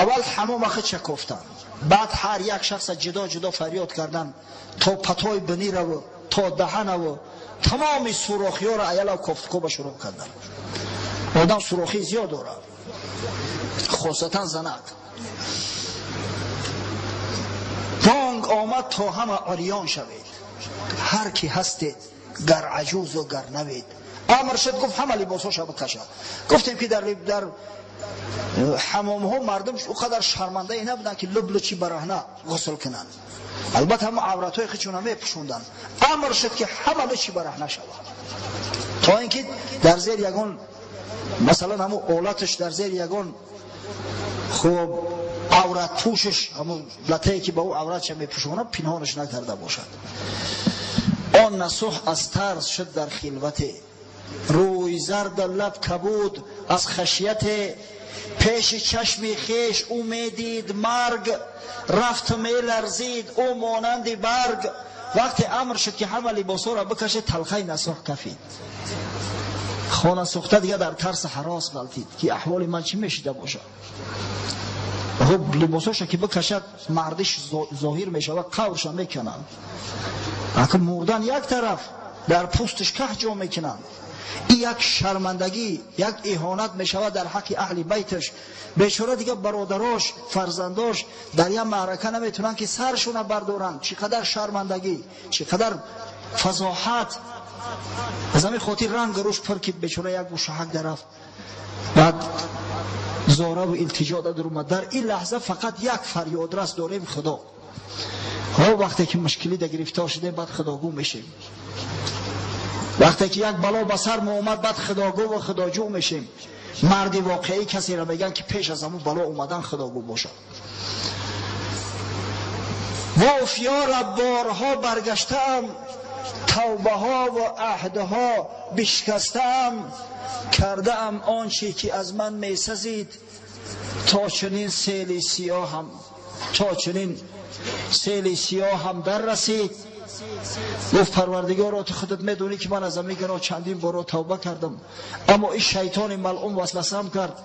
Аввал ҳаммома худша кофтанд, баъд ҳар як шахса ҷудо ҷудо фарёд карданд, то патои бинираву то даҳанаву тамоми сурохиёро аялав кофтукоба шурӯъ карданд. Одам сурохӣ зиёд дорад, хосатан занак. Бонг омад то ҳама урён шавед, ҳар ки ҳастед, гар аҷузу гар навед. Амр шуд, гуфт ҳама либосҳоша бикашад. Гуфтем ки дар ҳамомҳо мардум он қадар шармандае набуданд ки лублучи бараҳна ғусл кунанд. Албатта ҳама авратҳои худшона мепӯшонданд. Амр шуд ки ҳама лучи бараҳна шавад, то ин ки дар зери ягон, масалан ҳамон олаташ, дар зери ягон хуб авратпӯшаш, ҳамон латае ки ба ӯ авратша мепӯшонад, пинҳонаш накарда бошад. Он насӯҳ аз тарс шуд дар хилвате, рӯй зарду лаб кабуд аз хашияте. Пеши чашми хеш ӯ медид марг, рафту меларзид ӯ монанди барг. Вақте амр шуд ки ҳама либосҳоро бикашед, талхаи насӯҳ кафид. Хона сӯхта дигар дар тарси ҳарос ғалтид ки аҳволи ман чӣ мешида бошад. Хуб либосҳоша ки бикашад, мардиш зоҳир мешавад, қаврша мекунанд. Ака мурдан як тараф, дар пӯсташ каҳ ҷо мекунанд. Ин як шармандагӣ, як иҳонат мешавад дар ҳаққи аҳли байташ. Бечора дигар бародарош, фарзандош дар як маърака наметавонанд ки саршона бардоранд. Чӣ қадар шармандагӣ, чӣ қадар фазоҳат. Аз ҳамин хотир ранг рӯш пур ки бечора як гӯшаҳак дарафт. Баъд зораву илтиҷо дар омад. Дар ин лаҳза фақат як фарёдрас дорем, Худо. Ҳо вақте ки мушкилӣ да гирифтор шудем, баъд худогӯ мешем. Вақте ки як бало ба сар мо омад, баъд худогӯ ва худоҷӯ мешем. Марди воқеӣ касеро мегӯянд ки пеш аз ҳамон бало омадан худогӯ бошад. Гуфт ё раб, борҳо баргаштаам, тавбаҳо ва аҳдҳо бишкастаам, кардаам он чи ки аз ман месазид, то чунин сели сиёҳам, то чунин сели сиёҳам дар расид. Гуфт парвардигоро, ту худат медонӣ ки ман аз ҳамин гуноҳ чандин боро тавба кардам, аммо ин шайтони малъун васвасам кард,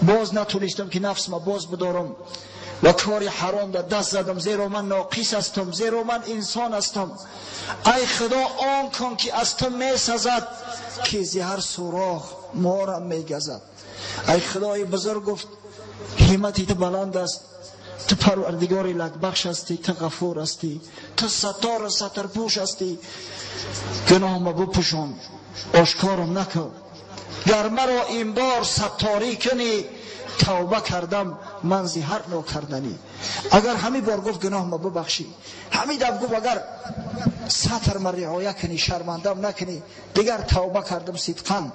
боз натонистам ки нафсма боз бидорам ва кори ҳаром дар даст задам, зеро ман ноқис ҳастам, зеро ман инсон ҳастам. Ай худо, он кун ки аз ту месазад, ки зи ҳар сурох морам мегазад. Ай худои бузург, гуфт ҳиммати ту баланд аст, ту парвардигори лакбахш ҳастӣ, ту ғафур ҳастӣ, ту саттору сатрпӯш ҳастӣ. Гуноҳма бипӯшон, ошкорам накун. Гар маро ин бор сатторӣ кунӣ, тавба кардам ман зи ҳар нокарданӣ. Агар ҳамин бор гуфт гуноҳма бибахшӣ, ҳамин даф гуфт агар Сатр ма риоя кунӣ, шармандам накунӣ. Дигар тавба кардам сидқан,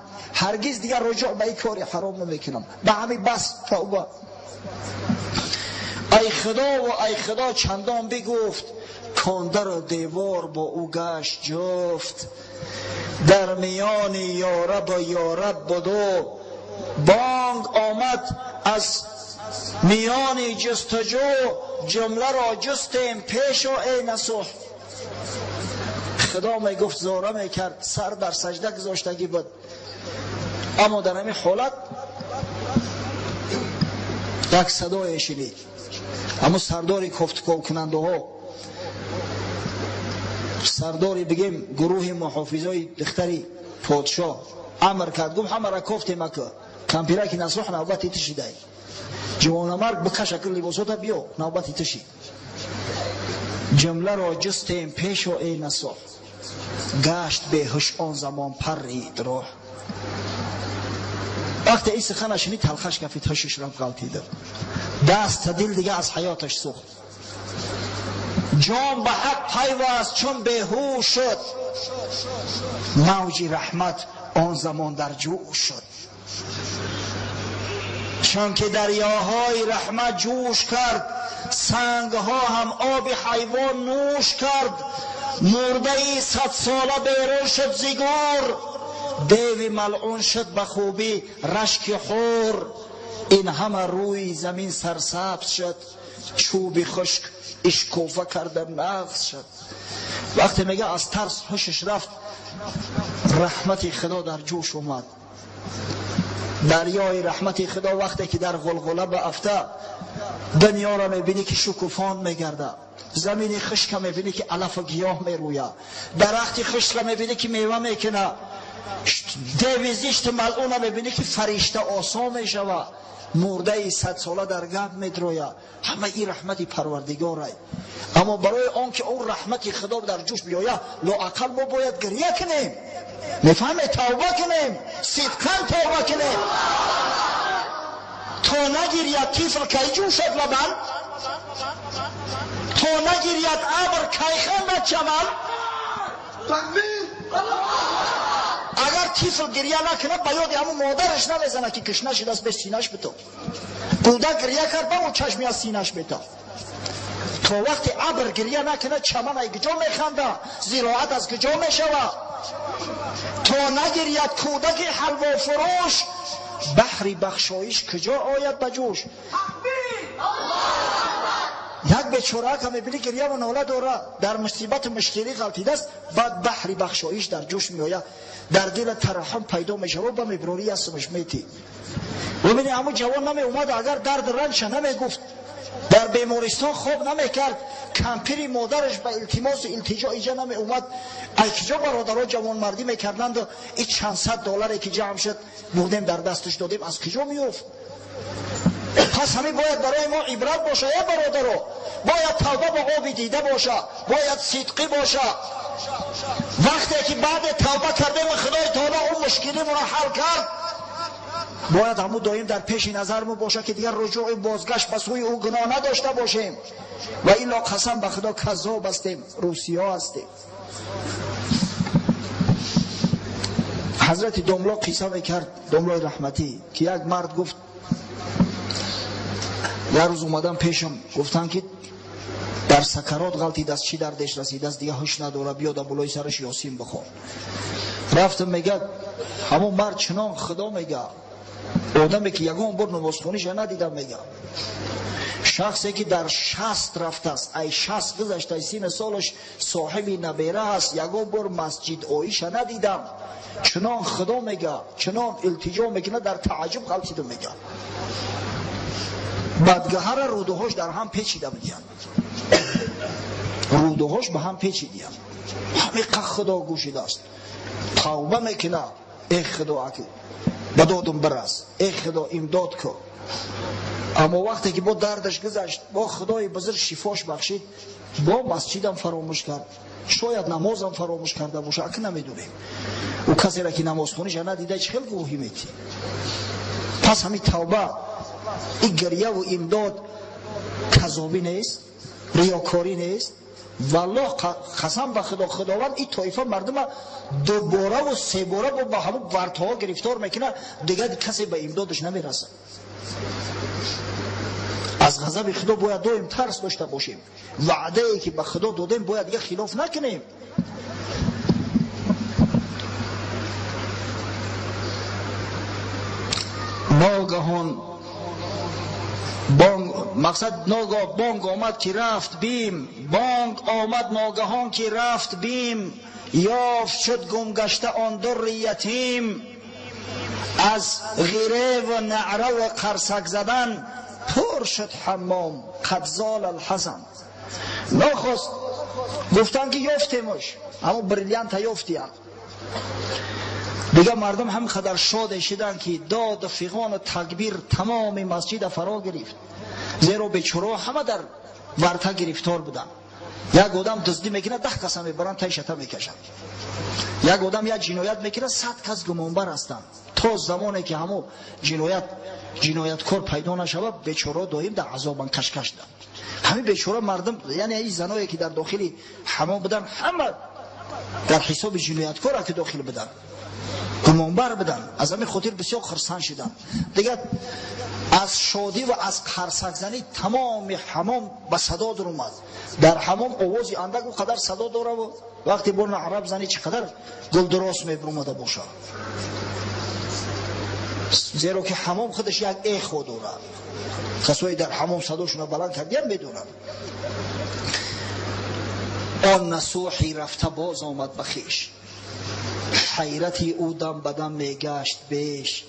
ҳаргиз дигар руҷӯъ ба ин кори ҳаром намекунам. Ба ҳамин бас тавба. Ай худо ва ай худо чандон бигуфт, кондару девор бо ӯ гашт ҷуфт. Дар миёни ёраб ёраб буду бонг омад аз миёни ҷустуҷӯ. Ҷумларо ҷустем пешо эй насӯҳ. Худо мегуфт, зора мекард, сар дар саҷда гузоштагӣ буд. Аммо дар ҳамин ҳолат як садое шунид. Аммо сардори кофтуков-кунандаҳо, сардори бигем гурӯҳи муҳофизои духтари подшоҳ амр кард, гуфт ҳамаро кофтем ака, кампираки насӯҳ навбати ту шидай. Ҷавонамарг бикаш ака либосота биё, навбати ту шид. Ҷумларо ҷустем пешо эй насӯҳ, гашт беҳуш он замон паррид роҳ. Вақте ин сухана шунид, талхаш кафид, ҳушаш рафт, ғалтида. Даст та дил дига аз ҳаёташ сӯхт. Ҷон ба ҳақ пайваст чун беҳуш шуд. Мавҷи раҳмат он замон дар ҷӯш шуд. Чунки дарёҳои раҳмат ҷӯш кард, сангҳо ҳам оби ҳайвон нӯш кард. Мурдаи садсола берун шуд зи гӯр, деви малъун шуд ба хубӣ рашки ҳур. Ин ҳама рӯи замин сарсабз шуд, чӯби хушк ишкофа карда нағз шуд. Вақте мега аз тарс ҳушаш рафт, раҳмати худо дар ҷӯш омад. Дарёи раҳмати худо вақте ки дар ғулғула баафта, дунёро мебинӣ ки шукуфон мегарда, замини хушка мебинӣ ки алафу гиёҳ мерӯя, дарахти хушка мебинӣ ки мева мекуна, деви зишти малъуна мебинӣ ки фаришта осон мешава, мурдаи садсола дар гап медроя. Ҳама ин раҳмати парвардигорай. Аммо барои он ки он раҳмати худо дар ҷӯш биёя, лоақал мо бояд гиря кунем, мефаҳме, тавба кунем, сидқан тавба кунем. То нагиряд тифл кай ҷӯшад лабан, то нагиряд абр кай хандад чаман. Агар тифл гиря накунад, ба ёди ҳамун модараш намезанад ки кишна шудааст, бе синаш битоб. Кӯдак гиря кард, ба он чашми аз синаш битоб. То вақте абр гиря накунад, чаман аз куҷо механда, зироат аз куҷо мешавад? То нагиряд кӯдаки ҳалвофурӯш, баҳри бахшоиш куҷо ояд ба ҷӯш? Як бечорака мебинӣ гиряву нола дорад, дар мусибату мушкилӣ ғалтидааст, баъд баҳри бахшоиш дар ҷӯш меояд, дар дила тараҳҳум пайдо мешавад, ба мебирорӣ ясмаш метӣ. Бибинӣ ҳамун ҷавон намеомад, агар дард ранҷша намегуфт, дар бемористон хоб намекард, кампири модараш ба илтимосу илтиҷо иҷа намеомад, ай киҷо бародаро ҷавонмардӣ мекарданду ин чанд сад долларе ки ҷамъ шуд бурдем дар дасташ додем, аз киҷо меёфт? Пас ҳамин бояд барои мо ибрат боша, э бародаро. Бояд тавба ба оби дида боша, бояд сидқӣ боша. Вақте ки баъде тавба кардем худои таоло он мушкилимонро ҳал кард, бояд ҳамун доим дар пеши назармон боша ки дигар руҷӯи бозгашт ба сӯи ӯ гуноҳ надошта бошем. Ва илло қасам ба худо каззоб ҳастем, русиё ҳастем. Ҳазрати домло қисса мекард, домлои раҳматӣ, ки як мард гуфт, як рӯз омадам пешам, гуфтанд ки дар сакарот ғалтидааст, чӣ дардеш расидааст, дига ҳуш надорад, биё дар болои сараш ёсин бихон. Рафтам, мегӯяд ҳамон мард чунон худо мега, одаме ки ягон бор намозхониша надидам, мега шахсе ки дар 60 рафтааст, ай 60 гузашта, ай 30 солаш соҳиби набера ҳаст, ягон бор масҷид оиша надидам. Чунон худо мега, чунон илтиҷо мекунад, дар тааҷҷуб ғалтидам, мега бадгаҳара рӯдуҳош дар ҳам печида будиянд, рӯдуҳош ба ҳам печидиянд. Ҳамиқа худо гӯшидааст, тавба мекунад, эй худо аки ба додум бирас, эй худо имдод кун. Аммо вақте ки бо дардаш гузашт, бо худои бузург шифош бахшид, бо масҷидам фаромӯш кард, шояд намозам фаромӯш карда боша, аки намедонем. Ӯ касеро ки намозхониша надида чӣ хел гувоҳӣ метӣ? Пас ҳамин тавба, ин гиряву имдод казобӣ нест, риёкорӣ нест, Валлоҳ қасам ба Худо, Худованд ин тоифа мардума дубора ва себора ба ҳамон вартаҳо гирифтор мекунад, дигар касе ба имдодаш намерасад. Аз ғазаби Худо бояд доим тарс дошта бошем. Ваъдае ки ба Худо додем бояд дигар хилоф накунем. Ногаҳон бонг, мақсад ногоҳ бонг омад ки рафт бим, бонг омад ногаҳон ки рафт бим, ёфт шуд гумгашта он дурри ятим. Аз ғире ва наъра ва қарсак задан пур шуд ҳаммом, қад зол алҳазан. Нохост гуфтанд ки ёфтемаш, ҳамон бриллианта ёфтиям. Дигар мардум ҳам қадар шоде шиданд ки дод фиғон ва такбир тамоми масҷида фаро гирифт. Зеро бечораҳо ҳама дар варта гирифтор буданд. Як одам дуздӣ мекунад, 10 каса мебаранд, тай шата мекашанд. Як одам як ҷиноят мекунад, 100 кас гумонбар ҳастанд. То замоне ки ҳамо ҷинояткор пайдо нашавад, бечораҳо доим дар азобанд, кашкашданд. Ҳамин бечора мардум, яъне ин заное ки дар дохили ҳамом буданд, ҳама дар ҳисоби ҷинояткора ки дохил буданд, гумонбар буданд. Аз ҳамин хотир бисёр хурсанд шуданд. Дигар аз шодӣ ва аз қарсакзанӣ тамоми ҳамом ба садо даромад. Дар ҳамом овози андак он қадар садо дора ва вақте бо наъраб занӣ чӣ қадар гулдурост мебаромада бошад. Зеро ки ҳамом худаш як эхо дорад. Касое дар ҳамом садошонро баланд кардиям медонанд. Он насӯҳи рафта боз омад ба хеш, ҳайрати ӯ дам ба дам мегашт беш.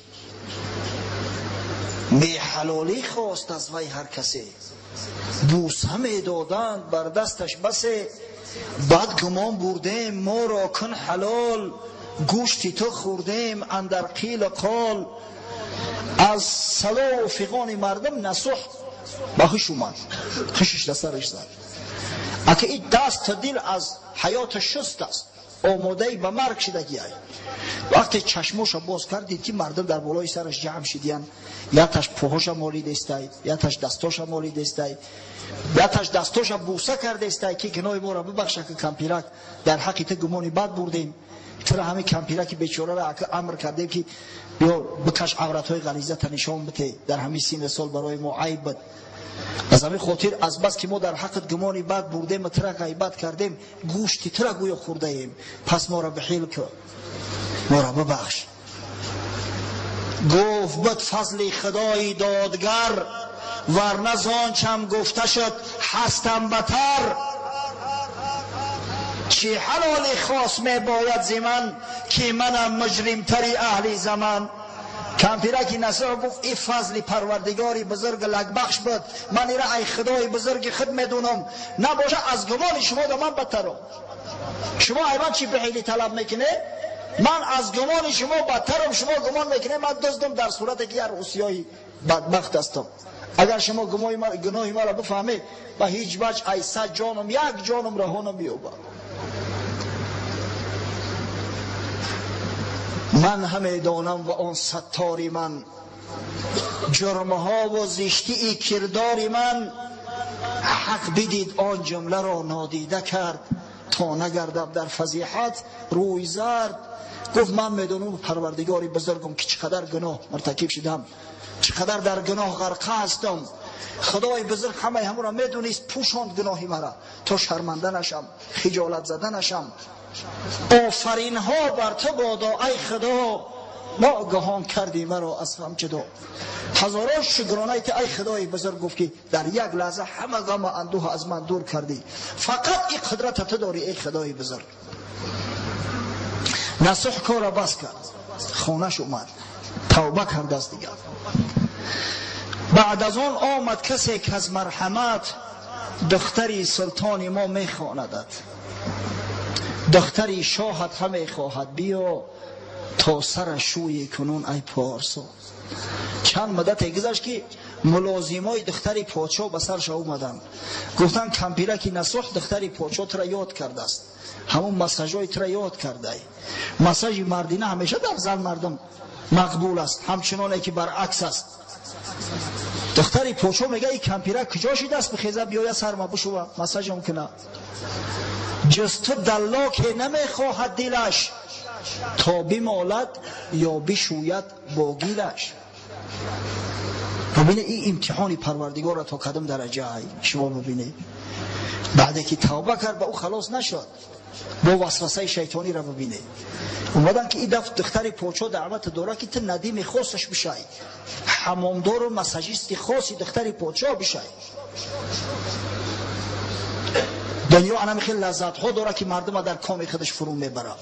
Меҳалолӣ хост аз вай ҳар касе, бӯса медоданд бар дасташ басе. Бад гумон бурдем моро кун ҳалол, гӯшти ту хӯрдем андар қил қол. Аз садо фиғони мардум насӯҳ ба ҳуш омад, ҳушаш дар сараш зад. Ака ин даст та дил аз ҳаёта шуст аст, омодаи ба марг шидагиай. Вақте чашмоша боз кард, дид ки мардум дар болои сараш ҷамъ шидиянд. Яташ пӯҳоша молидестай, яташ дастоша молидестай, яташ дастоша бӯса кардестай ки гуноҳи моро бибахша, ки кампирак дар ҳаққи ту гумони бад бурдем. Тура ҳамин кампираки бечораро ака амр кардем ки биё бикаш авратҳои ғализата нишон бите, дар ҳамин синни сол барои мо айб буд. Аз ҳамин хотир аз бас ки мо дар ҳаққат гумони бад бурдем ва тура ғайбат кардем, гӯшти тура гӯё хӯрдаем, пас моро бихел кун, моро бибахш. Гуфт буд фазли Худои додгар, варна зончам гуфта шуд ҳастам батар. Чӣ ҳалоли хос мебояд зи ман, ки манам муҷримтари аҳли заман. Кампираки насӯҳ гуфт ин фазли парвардигори бузург лакбахш буд, ман ира ай Худои бузурги худ медонам, набоша аз гумони шумо да ман бадтарам. Шумо ай ман чӣ бихелӣ талаб мекунед? Ман аз гумони шумо бадтарам, шумо гумон мекунед ман дуздам, дар сурате ки як русиёи бадбахт ҳастам. Агар шумо гуноҳи маро бифаҳмед, ба ҳеҷ ваҷ ай 100 ҷоном як ҷоном раҳо намеёбад. Ман ҳамедонам ва он саттори ман, ҷурмҳо ва зиштии кирдори ман. Ҳақ бидид он ҷумларо нодида кард, то нагардам дар фазиҳат рӯй зард. Гуфт ман медонам парвардигори бузургам ки чӣ қадар гуноҳ муртакиб шудам, чӣ қадар дар гуноҳ ғарқа ҳастам. Худои бузург ҳамаи ҳамонро медонист, пӯшонд гуноҳи маро то шарманда нашам, хиҷолат зада нашам. Офаринҳо бар ту бодо ай Худо, ногаҳон кардӣ маро аз ғам ҷудо. Ҳазорон шукронаи ту ай Худои бузург, гуфт ки дар як лаҳза ҳама ғаму андӯҳ аз ман дур кардӣ. Фақат ин қудрата ту дорӣ эй Худои бузург. Насӯҳ корро бас кард, хонаш омад, тавба кард аз дигар. Баъд аз он омад касе ки аз марҳамат духтари султони мо мехонадат, духтари шоҳат ҳамехоҳад, биё то сара шӯи кунун ай порсо. Чанд муддате гузашт ки мулозимои духтари подшоҳ ба сарша омаданд. Гуфтанд кампираки насӯҳ духтари подшоҳ тура ёд кардааст, ҳамон массажҳои тура ёд кардай. Массажи мардина ҳамеша дар зан мардум мақбул аст, ҳамчуноне ки баръакс аст. Духтари подшоҳ мега ин кампира куҷо шидаст бихеза биёя сарма бишува массажам куна. Ҷуз ту даллоке намехоҳад дилаш, то бимолад ё бишӯяд бо гилаш. Бубинед ин имтиҳони парвардигорро то кадом дараҷа шумо бубинед. Баъде ки тавба кард ба ӯ халос нашуд, бо васвасаи шайтониро бубинед. Омадан ки ин дафъ духтари подшоҳ даъват дорад ки ту надими хосаш бишай, ҳамомдору массажисти хоси духтари подшоҳ бишай. Дунё анами хел лаззатҳо дорад ки мардума дар коми худаш фурӯ мебарад.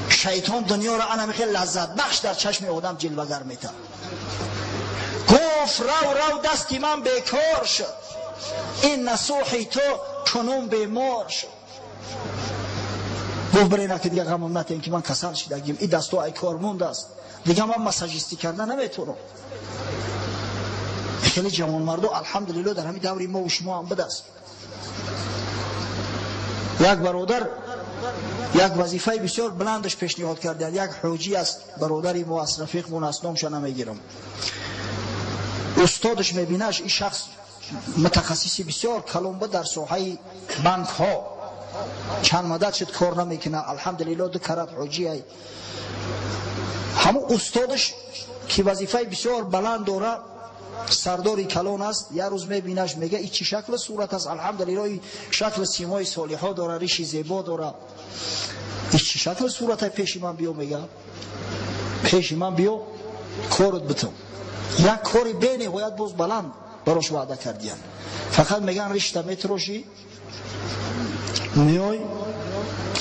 Шайтон дунёро анами хел лаззатбахш дар чашми одам ҷилвагар метавад. Гуфт рав рав дасти ман бекор шуд, ин насӯҳи ту кунун бемор шуд. Гуфт бирена ки дига ғамам натен ки ман касал шидагим, ин дастҳо ай кор мондааст, дига ман массажистӣ карда наметавонам. Хеле ҷавонмардо алҳамдулилло дар ҳамин даври мо шумо ҳам будаст. Як бародар як вазифаи бисёр баландаш пешниҳод карданд. Як ҳоҷӣ аст, бародари мо аст, рафиқмон аст, номша намегирам. Устодаш мебинаш ин шахс мутахассиси бисёр калон буд дар соҳаи банкҳо, чанд муддат шуд кор намекунад, алҳамдулилло ду карат ҳоҷӣ ай. Ҳамун устодаш ки вазифаи бисёр баланд дорад, сардори калон аст, як рӯз мебинаш мега ин чӣ шакли сурат аст, алҳамдулилло ин шакли симои солиҳо дора, риши зебо дора, ин чӣ шакли сурат аст, пеши ман биё, мега пеши ман биё корот битам. Як кори бениҳоят боз баланд барош ваъда кардиян. Фақат меган ришта метрошӣ, меой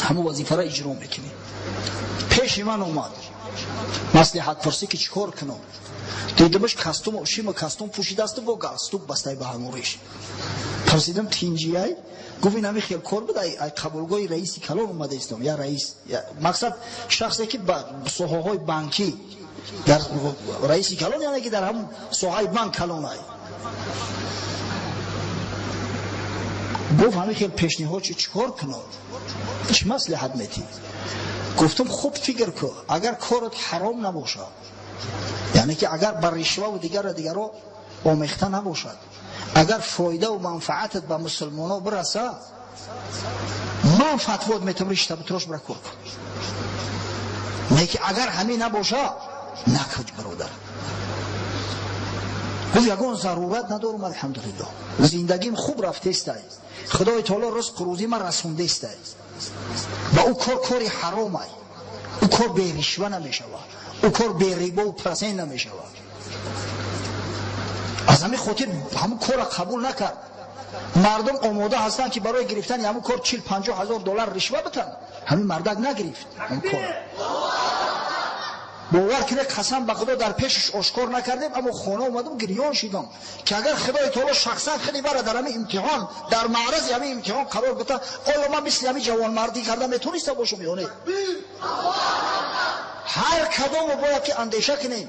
ҳамун вазифаро иҷро мекунӣ. Пеши ман омад маслиҳатпурсӣ ки чӣ кор кунам. Дидимаш костюм, шима костюм пӯшидасту бо галстук бастай ба ҳамон риш. Пурсидам тинҷияй? Гуфт ин ҳамин хел кор буд, ай қабулгоҳи раиси калон омада истом. Я раис, мақсад шахсе ки ба соҳаҳои банкӣ дар раиси калон, яъне ки дар ҳамон соҳаи банк калон ай. Гуфт ҳамин хел пешниҳод чӣ кор кунам? Чӣ маслиҳат метӣ? Гуфтам хуб фикр кун, агар корот ҳаром набошад, яъне ки агар ба ришва ва дигаро омехта набошад, агар фоидаву манфаатат ба мусулмоно бирасад, ман фатвот метавонам ришта битрош бира кор кун. Не ки агар ҳамин набошад, накуҷ бародар. Гуфт ягон зарурат надорам, алҳамдулилло, зиндагим хуб рафтестай, худои таоло ризқу рӯзӣ ман расондестай. Ва ӯ кор кори ҳаромай, ӯ кор беришва намешавад, ӯ кор берибову процент намешавад. Аз ҳамин хотир ҳамун корро қабул накард. Мардум омода ҳастанд ки барои гирифтани ҳамун кор 40-50 ҳазор доллар ришва битанд. Ҳамин мардак нагирифт ҳамун корро. Бовар кунед, қасам ба худо дар пешаш ошкор накардем, аммо хона омадам гирён шидам ки агар худои таоло шахсан худи мара дар ҳамин имтиҳон, дар маърази ҳамин имтиҳон қарор бита, оё ман мисли ҳамин ҷавонмардӣ карда метавониста бошам ё не? Ҳар кадомо бояд ки андеша кунем.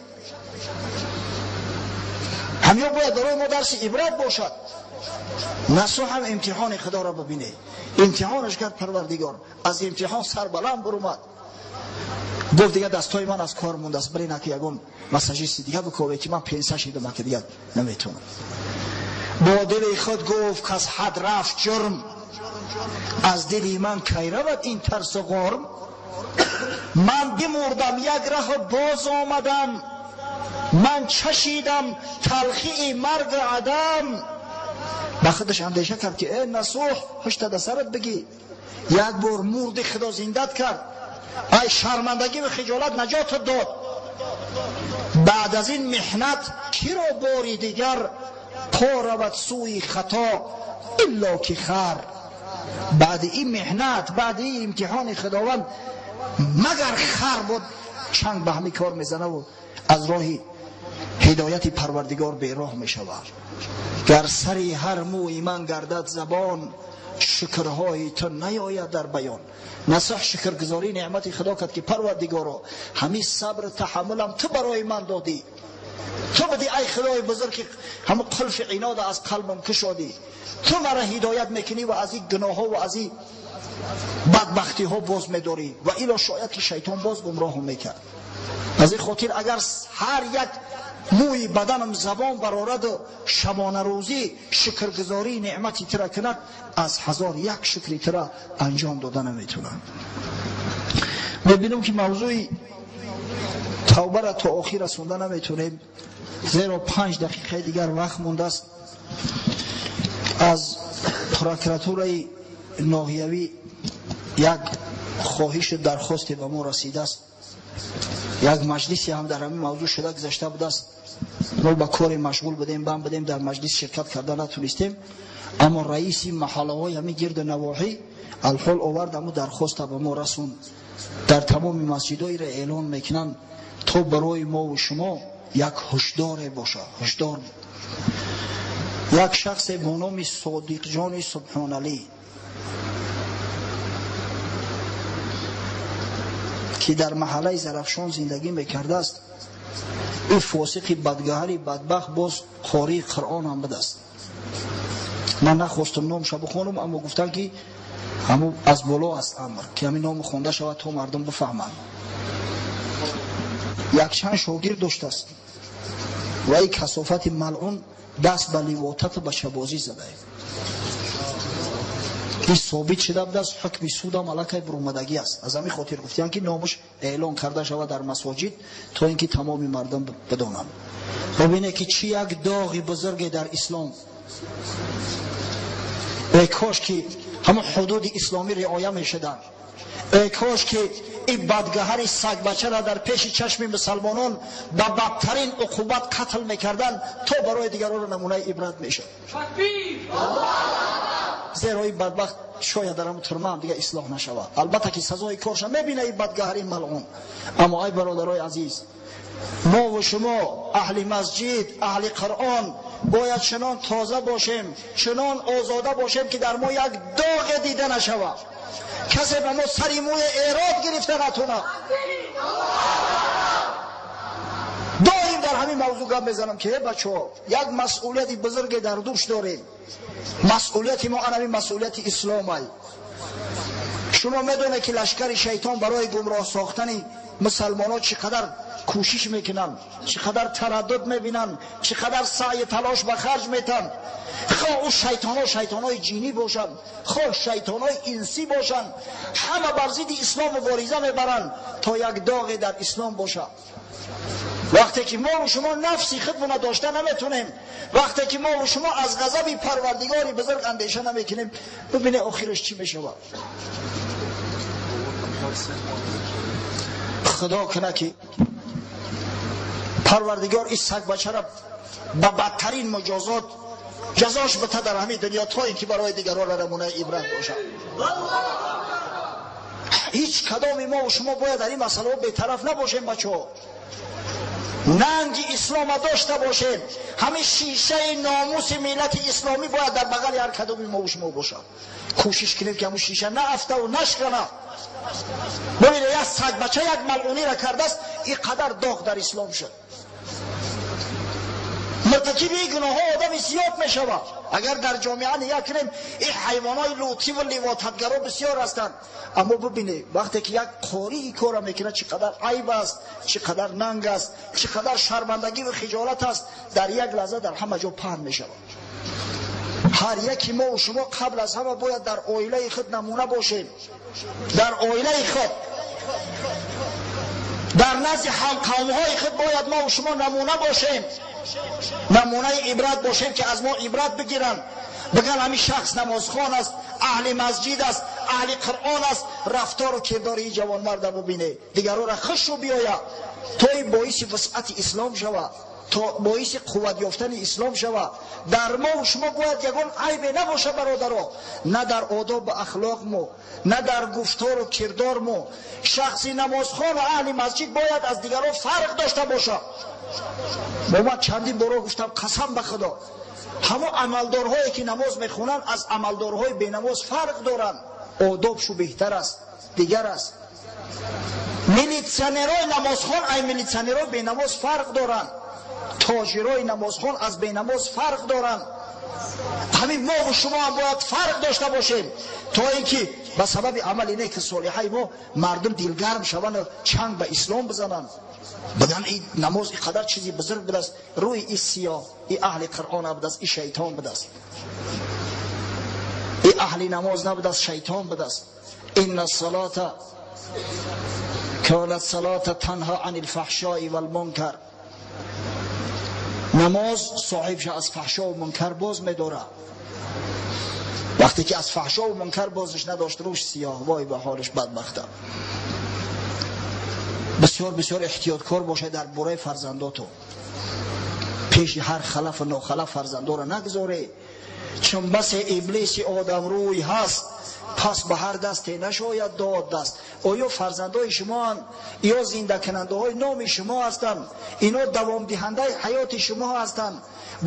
Ҳамё бояд барои мо дарси ибрат бошад. Насӯ ҳам имтиҳони худоро бибинед. Имтиҳонаш кард парвардигор, аз имтиҳон сарбаланд бурумад. Гуфт дига дастҳои ман аз кор мондааст, бирена ки ягон массажисти дига бикобе ки ман пенса шидам, ки дига наметавонам. Бо дили худ гуфт кас ҳад рафт ҷурм, аз дили ман кай равад ин тарсу ғурм. Ман бимурдам як раҳу боз омадам, ман чашидам талхии марг адам. Ба худаш андеша кард ки э насӯҳ, ҳушта да сарат бигӣ, як бор мурди худо зиндат кард, ай шармандагӣ ва хиҷолат наҷотат дод. Баъд аз ин меҳнат киро бори дигар по равад сӯи хато илло ки хар. Баъди ин меҳнат, баъди ин имтиҳони худованд магар хар буд чанг ба ҳамин кор мезанаву аз роҳи ҳидояти парвардигор бероҳ мешавад. Гар сари ҳар мӯи ман гардад забон, шукрҳои ту наёяд дар баён. Насӯҳ шукргузорӣ неъмати худо кард ки парвардигоро, ҳамин сабр таҳаммулам ту барои ман додӣ, ту будӣ ай худои бузург ки ҳамун қулфи инода аз қалбам кушодӣ, ту мара ҳидоят мекунӣ ва аз ин гуноҳҳо ва аз ин бадбахтиҳо боз медорӣ, ва ило шояд ки шайтон боз гумроҳам мекард. Аз ин хотир агар ҳар як мӯи баданам забон барорад ва шабонарӯзӣ шукргузории неъмати тура кунад, аз 1001 шукри тура анҷом дода наметавонам. Мебинам ки мавзӯи тавбаро то охир расонда наметавонем, зеро 5 дақиқаи дигар вақт мондааст. Аз прокуратураи ноҳиявӣ як хоҳишу дархосте ба мо расидааст. Як маҷлисе ҳам дар ҳамин мавзӯъ шуда гузашта будааст. Мо ба коре машғул будем, банд будем, дар маҷлис ширкат карда натунистем, аммо раиси маҳаллаҳои ҳамин гирду навоҳӣ алҳол овард ҳамун дархоста ба мо расонд. Дар тамоми масҷидҳоеро эълон мекунанд то барои мо ва шумо як ҳушдоре бошад. Ҳушдор. Як шахсе бо номи Содиқҷони Субҳоналӣ ки дар маҳаллаи Зарафшон зиндагӣ мекардааст, ӯ фосиқи бадгаҳари бадбахт боз қории Қуръон ҳам будааст. Ман нахостам номша бихонам, аммо гуфтанд ки ҳамун аз боло аст амр, ки ҳамин ном хонда шавад то мардум бифаҳманд. Якчанд шогирд доштааст ва ин касофати малъун даст ба ливотату бачабозӣ задае. Ин собит шуда будааст, ҳукми судам аллакай бурумадагӣ аст. Аз ҳамин хотир гуфтиянд ки номаш эълон карда шавад дар масоҷид то ин ки тамоми мардум бидонанд. Бибинед ки чӣ як доғи бузурге дар ислом. Эй кош ки ҳамон ҳудуди исломӣ риоя мешуданд. Эй кош ки ин бадгаҳари сагбачаро дар пеши чашми мусалмонон ба бадтарин уқубат қатл мекарданд то барои дигаронро намунаи ибрат мешуд. Зеро ин бадбахт шояд дар ҳамун турма ҳам дига ислоҳ нашавад. Албатта ки сазои корша мебина ин бадгаҳари малъун. Аммо ай бародарои азиз, мо ва шумо аҳли масҷид, аҳли Қуръон бояд чунон тоза бошем, чунон озода бошем ки дар мо як доғе дида нашавад. Касе ба мо сари мӯи эрод гирифта натонад. Доим дар ҳамин мавзӯъ гап мезанам ки бачаҳо, як масъулияти бузурге дар дӯш дорем. Масъулияти мо ана ҳамин масъулияти исломай. Шумо медонед ки лашкари шайтон барои гумроҳ сохтани мусалмонҳо чӣ қадар кӯшиш мекунанд, чӣ қадар тараддуд мебинанд, чӣ қадар саъю талош ба харҷ метанд. Хоҳ ӯ шайтонҳо шайтонҳои ҷинӣ бошанд, хоҳ шайтонҳои инсӣ бошанд, ҳама бар зидди ислом мубориза мебаранд то як доғе дар ислом бошад. Вақте ки мо ва шумо нафси худмона дошта наметонем, вақте ки мо ва шумо аз ғазаби парвардигори бузург андеша намекунем, бибинед охираш чӣ мешавад. Худо кунад ки парвардигор ин сагбачаро ба бадтарин муҷозот ҷазош бита дар ҳамин дунё то ин ки барои дигарон намунаи ибрат бошад. Ҳеҷ кадоми мо ва шумо бояд дар ин масъалаҳо бетараф набошем. Бачаҳо, нанги ислома дошта бошем. Ҳамин шишаи номуси миллати исломӣ бояд дар бағали ҳар кадоми мо ва шумо бошад. Кӯшиш кунем ки ҳамун шиша наафтаву нашканад. Бибинед, як сагбача як малъуниро кардааст, ин қадар доғ дар ислом шуд. Муртакиби ин гуноҳҳо одами зиёд мешавад. Агар дар ҷомеа нигоҳ кунем, ин ҳайвонҳои лутӣ ва ливотатгаро бисёр ҳастанд. Аммо бибинед, вақте ки як қорӣ ин корро мекунад, чӣ қадар айб аст, чӣ қадар нанг аст, чӣ қадар шармандагӣ ва хиҷолат аст, дар як лаҳза дар ҳама ҷо паҳн мешавад. Ҳар яки мо ва шумо қабл аз ҳама бояд дар оилаи худ намуна бошем. Дар оилаи худ, дар назди ҳамқавмҳои худ бояд мо ва шумо намуна бошем, намунаи ибрат бошем ки аз мо ибрат бигиранд. Биган ҳамин шахс намозхон аст, аҳли масҷид аст, аҳли Қуръон аст, рафтору кирдори ин ҷавонмарда бубине, дигарора хушу биёяд то ин боиси вусъати ислом шавад, то боиси қувват ёфтани ислом шавад. Дар мо ва шумо бояд ягон айбе набошад, бародаро, на дар одобу ахлоқ мо, на дар гуфтору кирдор мо. Шахси намозхон ва аҳли масҷид бояд аз дигарон фарқ дошта бошад. Бо ман чандин боро гуфтам, қасам ба Худо, ҳамон амалдорҳое ки намоз мехонанд аз амалдорҳои бенамоз фарқ доранд. Одобшу беҳтар аст, дигар аст. Милитсионерҳои намозхон ай милитсионерҳои бенамоз фарқ доранд. Тоҷирои намозхон аз бенамоз фарқ доранд. Ҳамин мо ва шумо ҳам бояд фарқ дошта бошем то ин ки ба сабаби амали неки солиҳаи мо мардум дилгарм шаванд ва чанг ба ислом бизананд. Биган ин намоз инқадар чизи бузург будааст, рӯи ин сиёҳ, ин аҳли Қуръон набудааст, ин шайтон будааст, ин аҳли намоз набудааст, шайтон будааст. إن الصلاة كانت صلاة تنهى عن الفحشاء والمنكر. намоз соҳибш аз фаҳшо ва мункар боз медорад. вақте ки аз фаҳшо ва мункар бозиш надошт, рӯш сиёҳ, вой ба ҳолаш бадбахта. бисёр бисёр эҳтиёткор бошед дар бораи фарзандотон. пеши ҳар халаф ва нохалаф фарзандоро нагузоред, чун басе иблиси одамрӯй ҳаст, пас ба ҳар дасте нашояд дод даст. оё фарзандои шумоанд ё зиндакунандаҳои номи шумо ҳастанд? ино давомдиҳандаи ҳаёти шумо ҳастанд.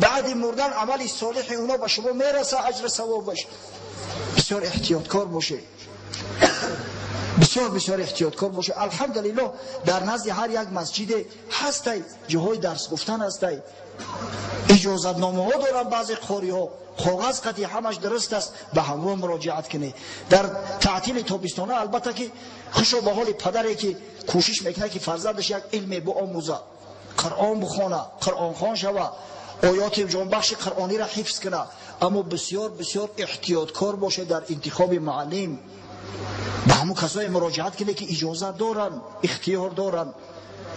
баъди мурдан амали солиҳи оно ба шумо мераса, аҷру савобаш. бисёр эҳтиёткор бошед, бисёр бисёр эҳтиёткор бошед. алҳамдулиллоҳ, дар назди ҳар як масҷиде ҳастай, ҷоҳои дарс гуфтан ҳастай, иҷозатномаҳо доранд баъзе қориҳо, коғаз қатъи ҳамаш дуруст аст, ба ҳамроҳ муроҷиат кунед. дар таътили тобистона албатта ки хушо ба ҳоли падаре ки кӯшиш мекунад ки фарзандаш як илме биомӯза, Қуръон бихона, қуръонхон шава, оёти ҷонбахши қуръониро ҳифз кунад. аммо бисёр бисёр эҳтиёткор бошед дар интихоби муаллим. ба ҳамон касое муроҷиат кунед ки иҷозат доранд, ихтиёр доранд.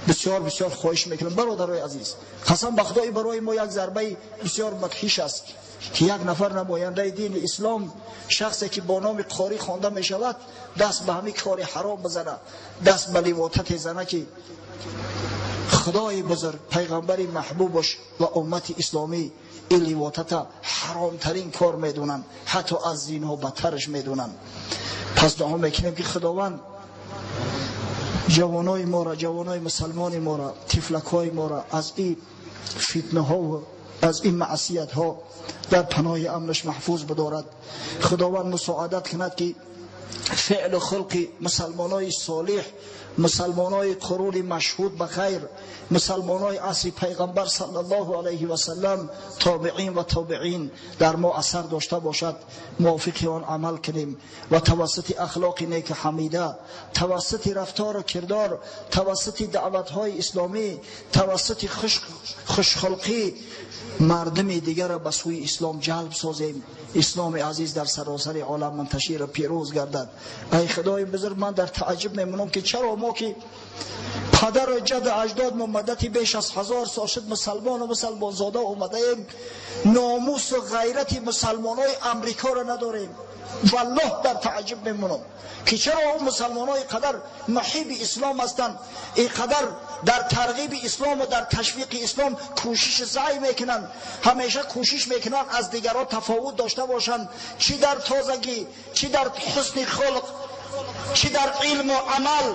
бисёр бисёр хоҳиш мекунам, бародарои азиз, қасам ба худои, барои мо як зарбаи бисёр мудҳиш аст ки як нафар намояндаи дини ислом, шахсе ки бо номи қорӣ хонда мешавад, даст ба ҳамин кори ҳаром бизанад, даст ба ливотате зана ки худои бузург, пайғамбари маҳбубаш ва уммати исломӣ ин ливотата ҳаромтарин кор медонанд, ҳатто аз зино бадтараш медонанд. пас дуо мекунем ки худованд ҷавонои моро, ҷавонои мусалмони моро, тифлакҳои моро аз ин фитнаҳо ва аз ин маъсиятҳо дар паноҳи амнаш маҳфуз бидорад. худованд мусоадат кунад ки феълу хулқи мусалмонои солиҳ, мусалмонои қуруни машҳуд ба хайр, мусалмонои асри пайғамбар саллаллоҳу алайҳи васаллам, тобеин ва тобеин дар мо асар дошта бошад, мувофиқи он амал кунем ва тавассути ахлоқи неки ҳамида, тавассути рафтору кирдор, тавассути даъватҳои исломӣ, тавассути хушхулқӣ мардуми дигарро ба сӯи ислом ҷалб созем. исломи азиз дар саросари олам мунташиру пирӯз гардад. ай худои бузург, ман дар тааҷҷуб мемонам ки чаро мо ки падару ҷаду аҷдод мо муддати беш аз 1000 сол шуд мусалмону мусалмонзода омадаем, номусу ғайрати мусалмонои амрикоро надорем. валлоҳ дар тааҷҷуб мемонам ки чаро он мусалмонои қадар муҳиби ислом ҳастанд, ин қадар дар тарғиби ислом ва дар ташвиқи ислом кӯшиши саъй мекунанд, ҳамеша кӯшиш мекунанд аз дигарон тафовут дошта бошанд, чӣ дар тозагӣ, чӣ дар ҳусни хулқ, чӣ дар илму амал.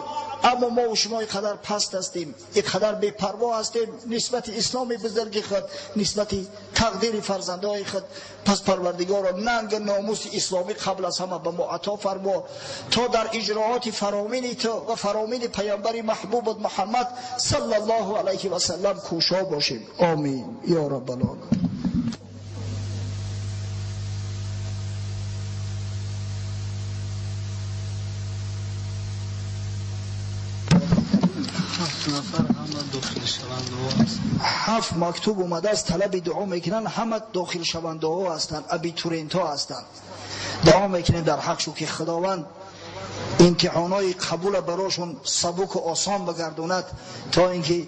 аммо мо ва шумо инқадар паст ҳастем, инқадар бепарво ҳастем нисбати исломи бузурги худ, нисбати тақдири фарзандои худ. пас парвардигоро, нанг номуси исломӣ қабл аз ҳама ба мо ато фармо, то дар иҷрооти фаромини ту ва фаромини паёмбари маҳбубат Муҳаммад саллаллоҳу алайҳи васаллам кӯшо бошем. омин ё раббал оламин. ҳафт мактуб омадааст, талаби дуо мекунанд, ҳама дохилшавандаҳо ҳастанд, абитуриентҳо ҳастанд. дуо мекунем дар ҳақшу ки худованд имтиҳонҳои қабула барошон сабуку осон бигардонад, то ин ки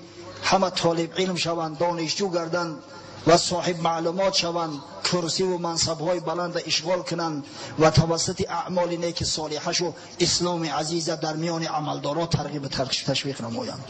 ҳама толиб илм шаванд, донишҷӯ гарданд ва соҳиб маълумот шаванд, курсиву мансабҳои баланда ишғол кунанд ва тавассути аъмоли неки солиҳашу исломи азиза дар миёни амалдорон тарғибу ташвиқ намоянд.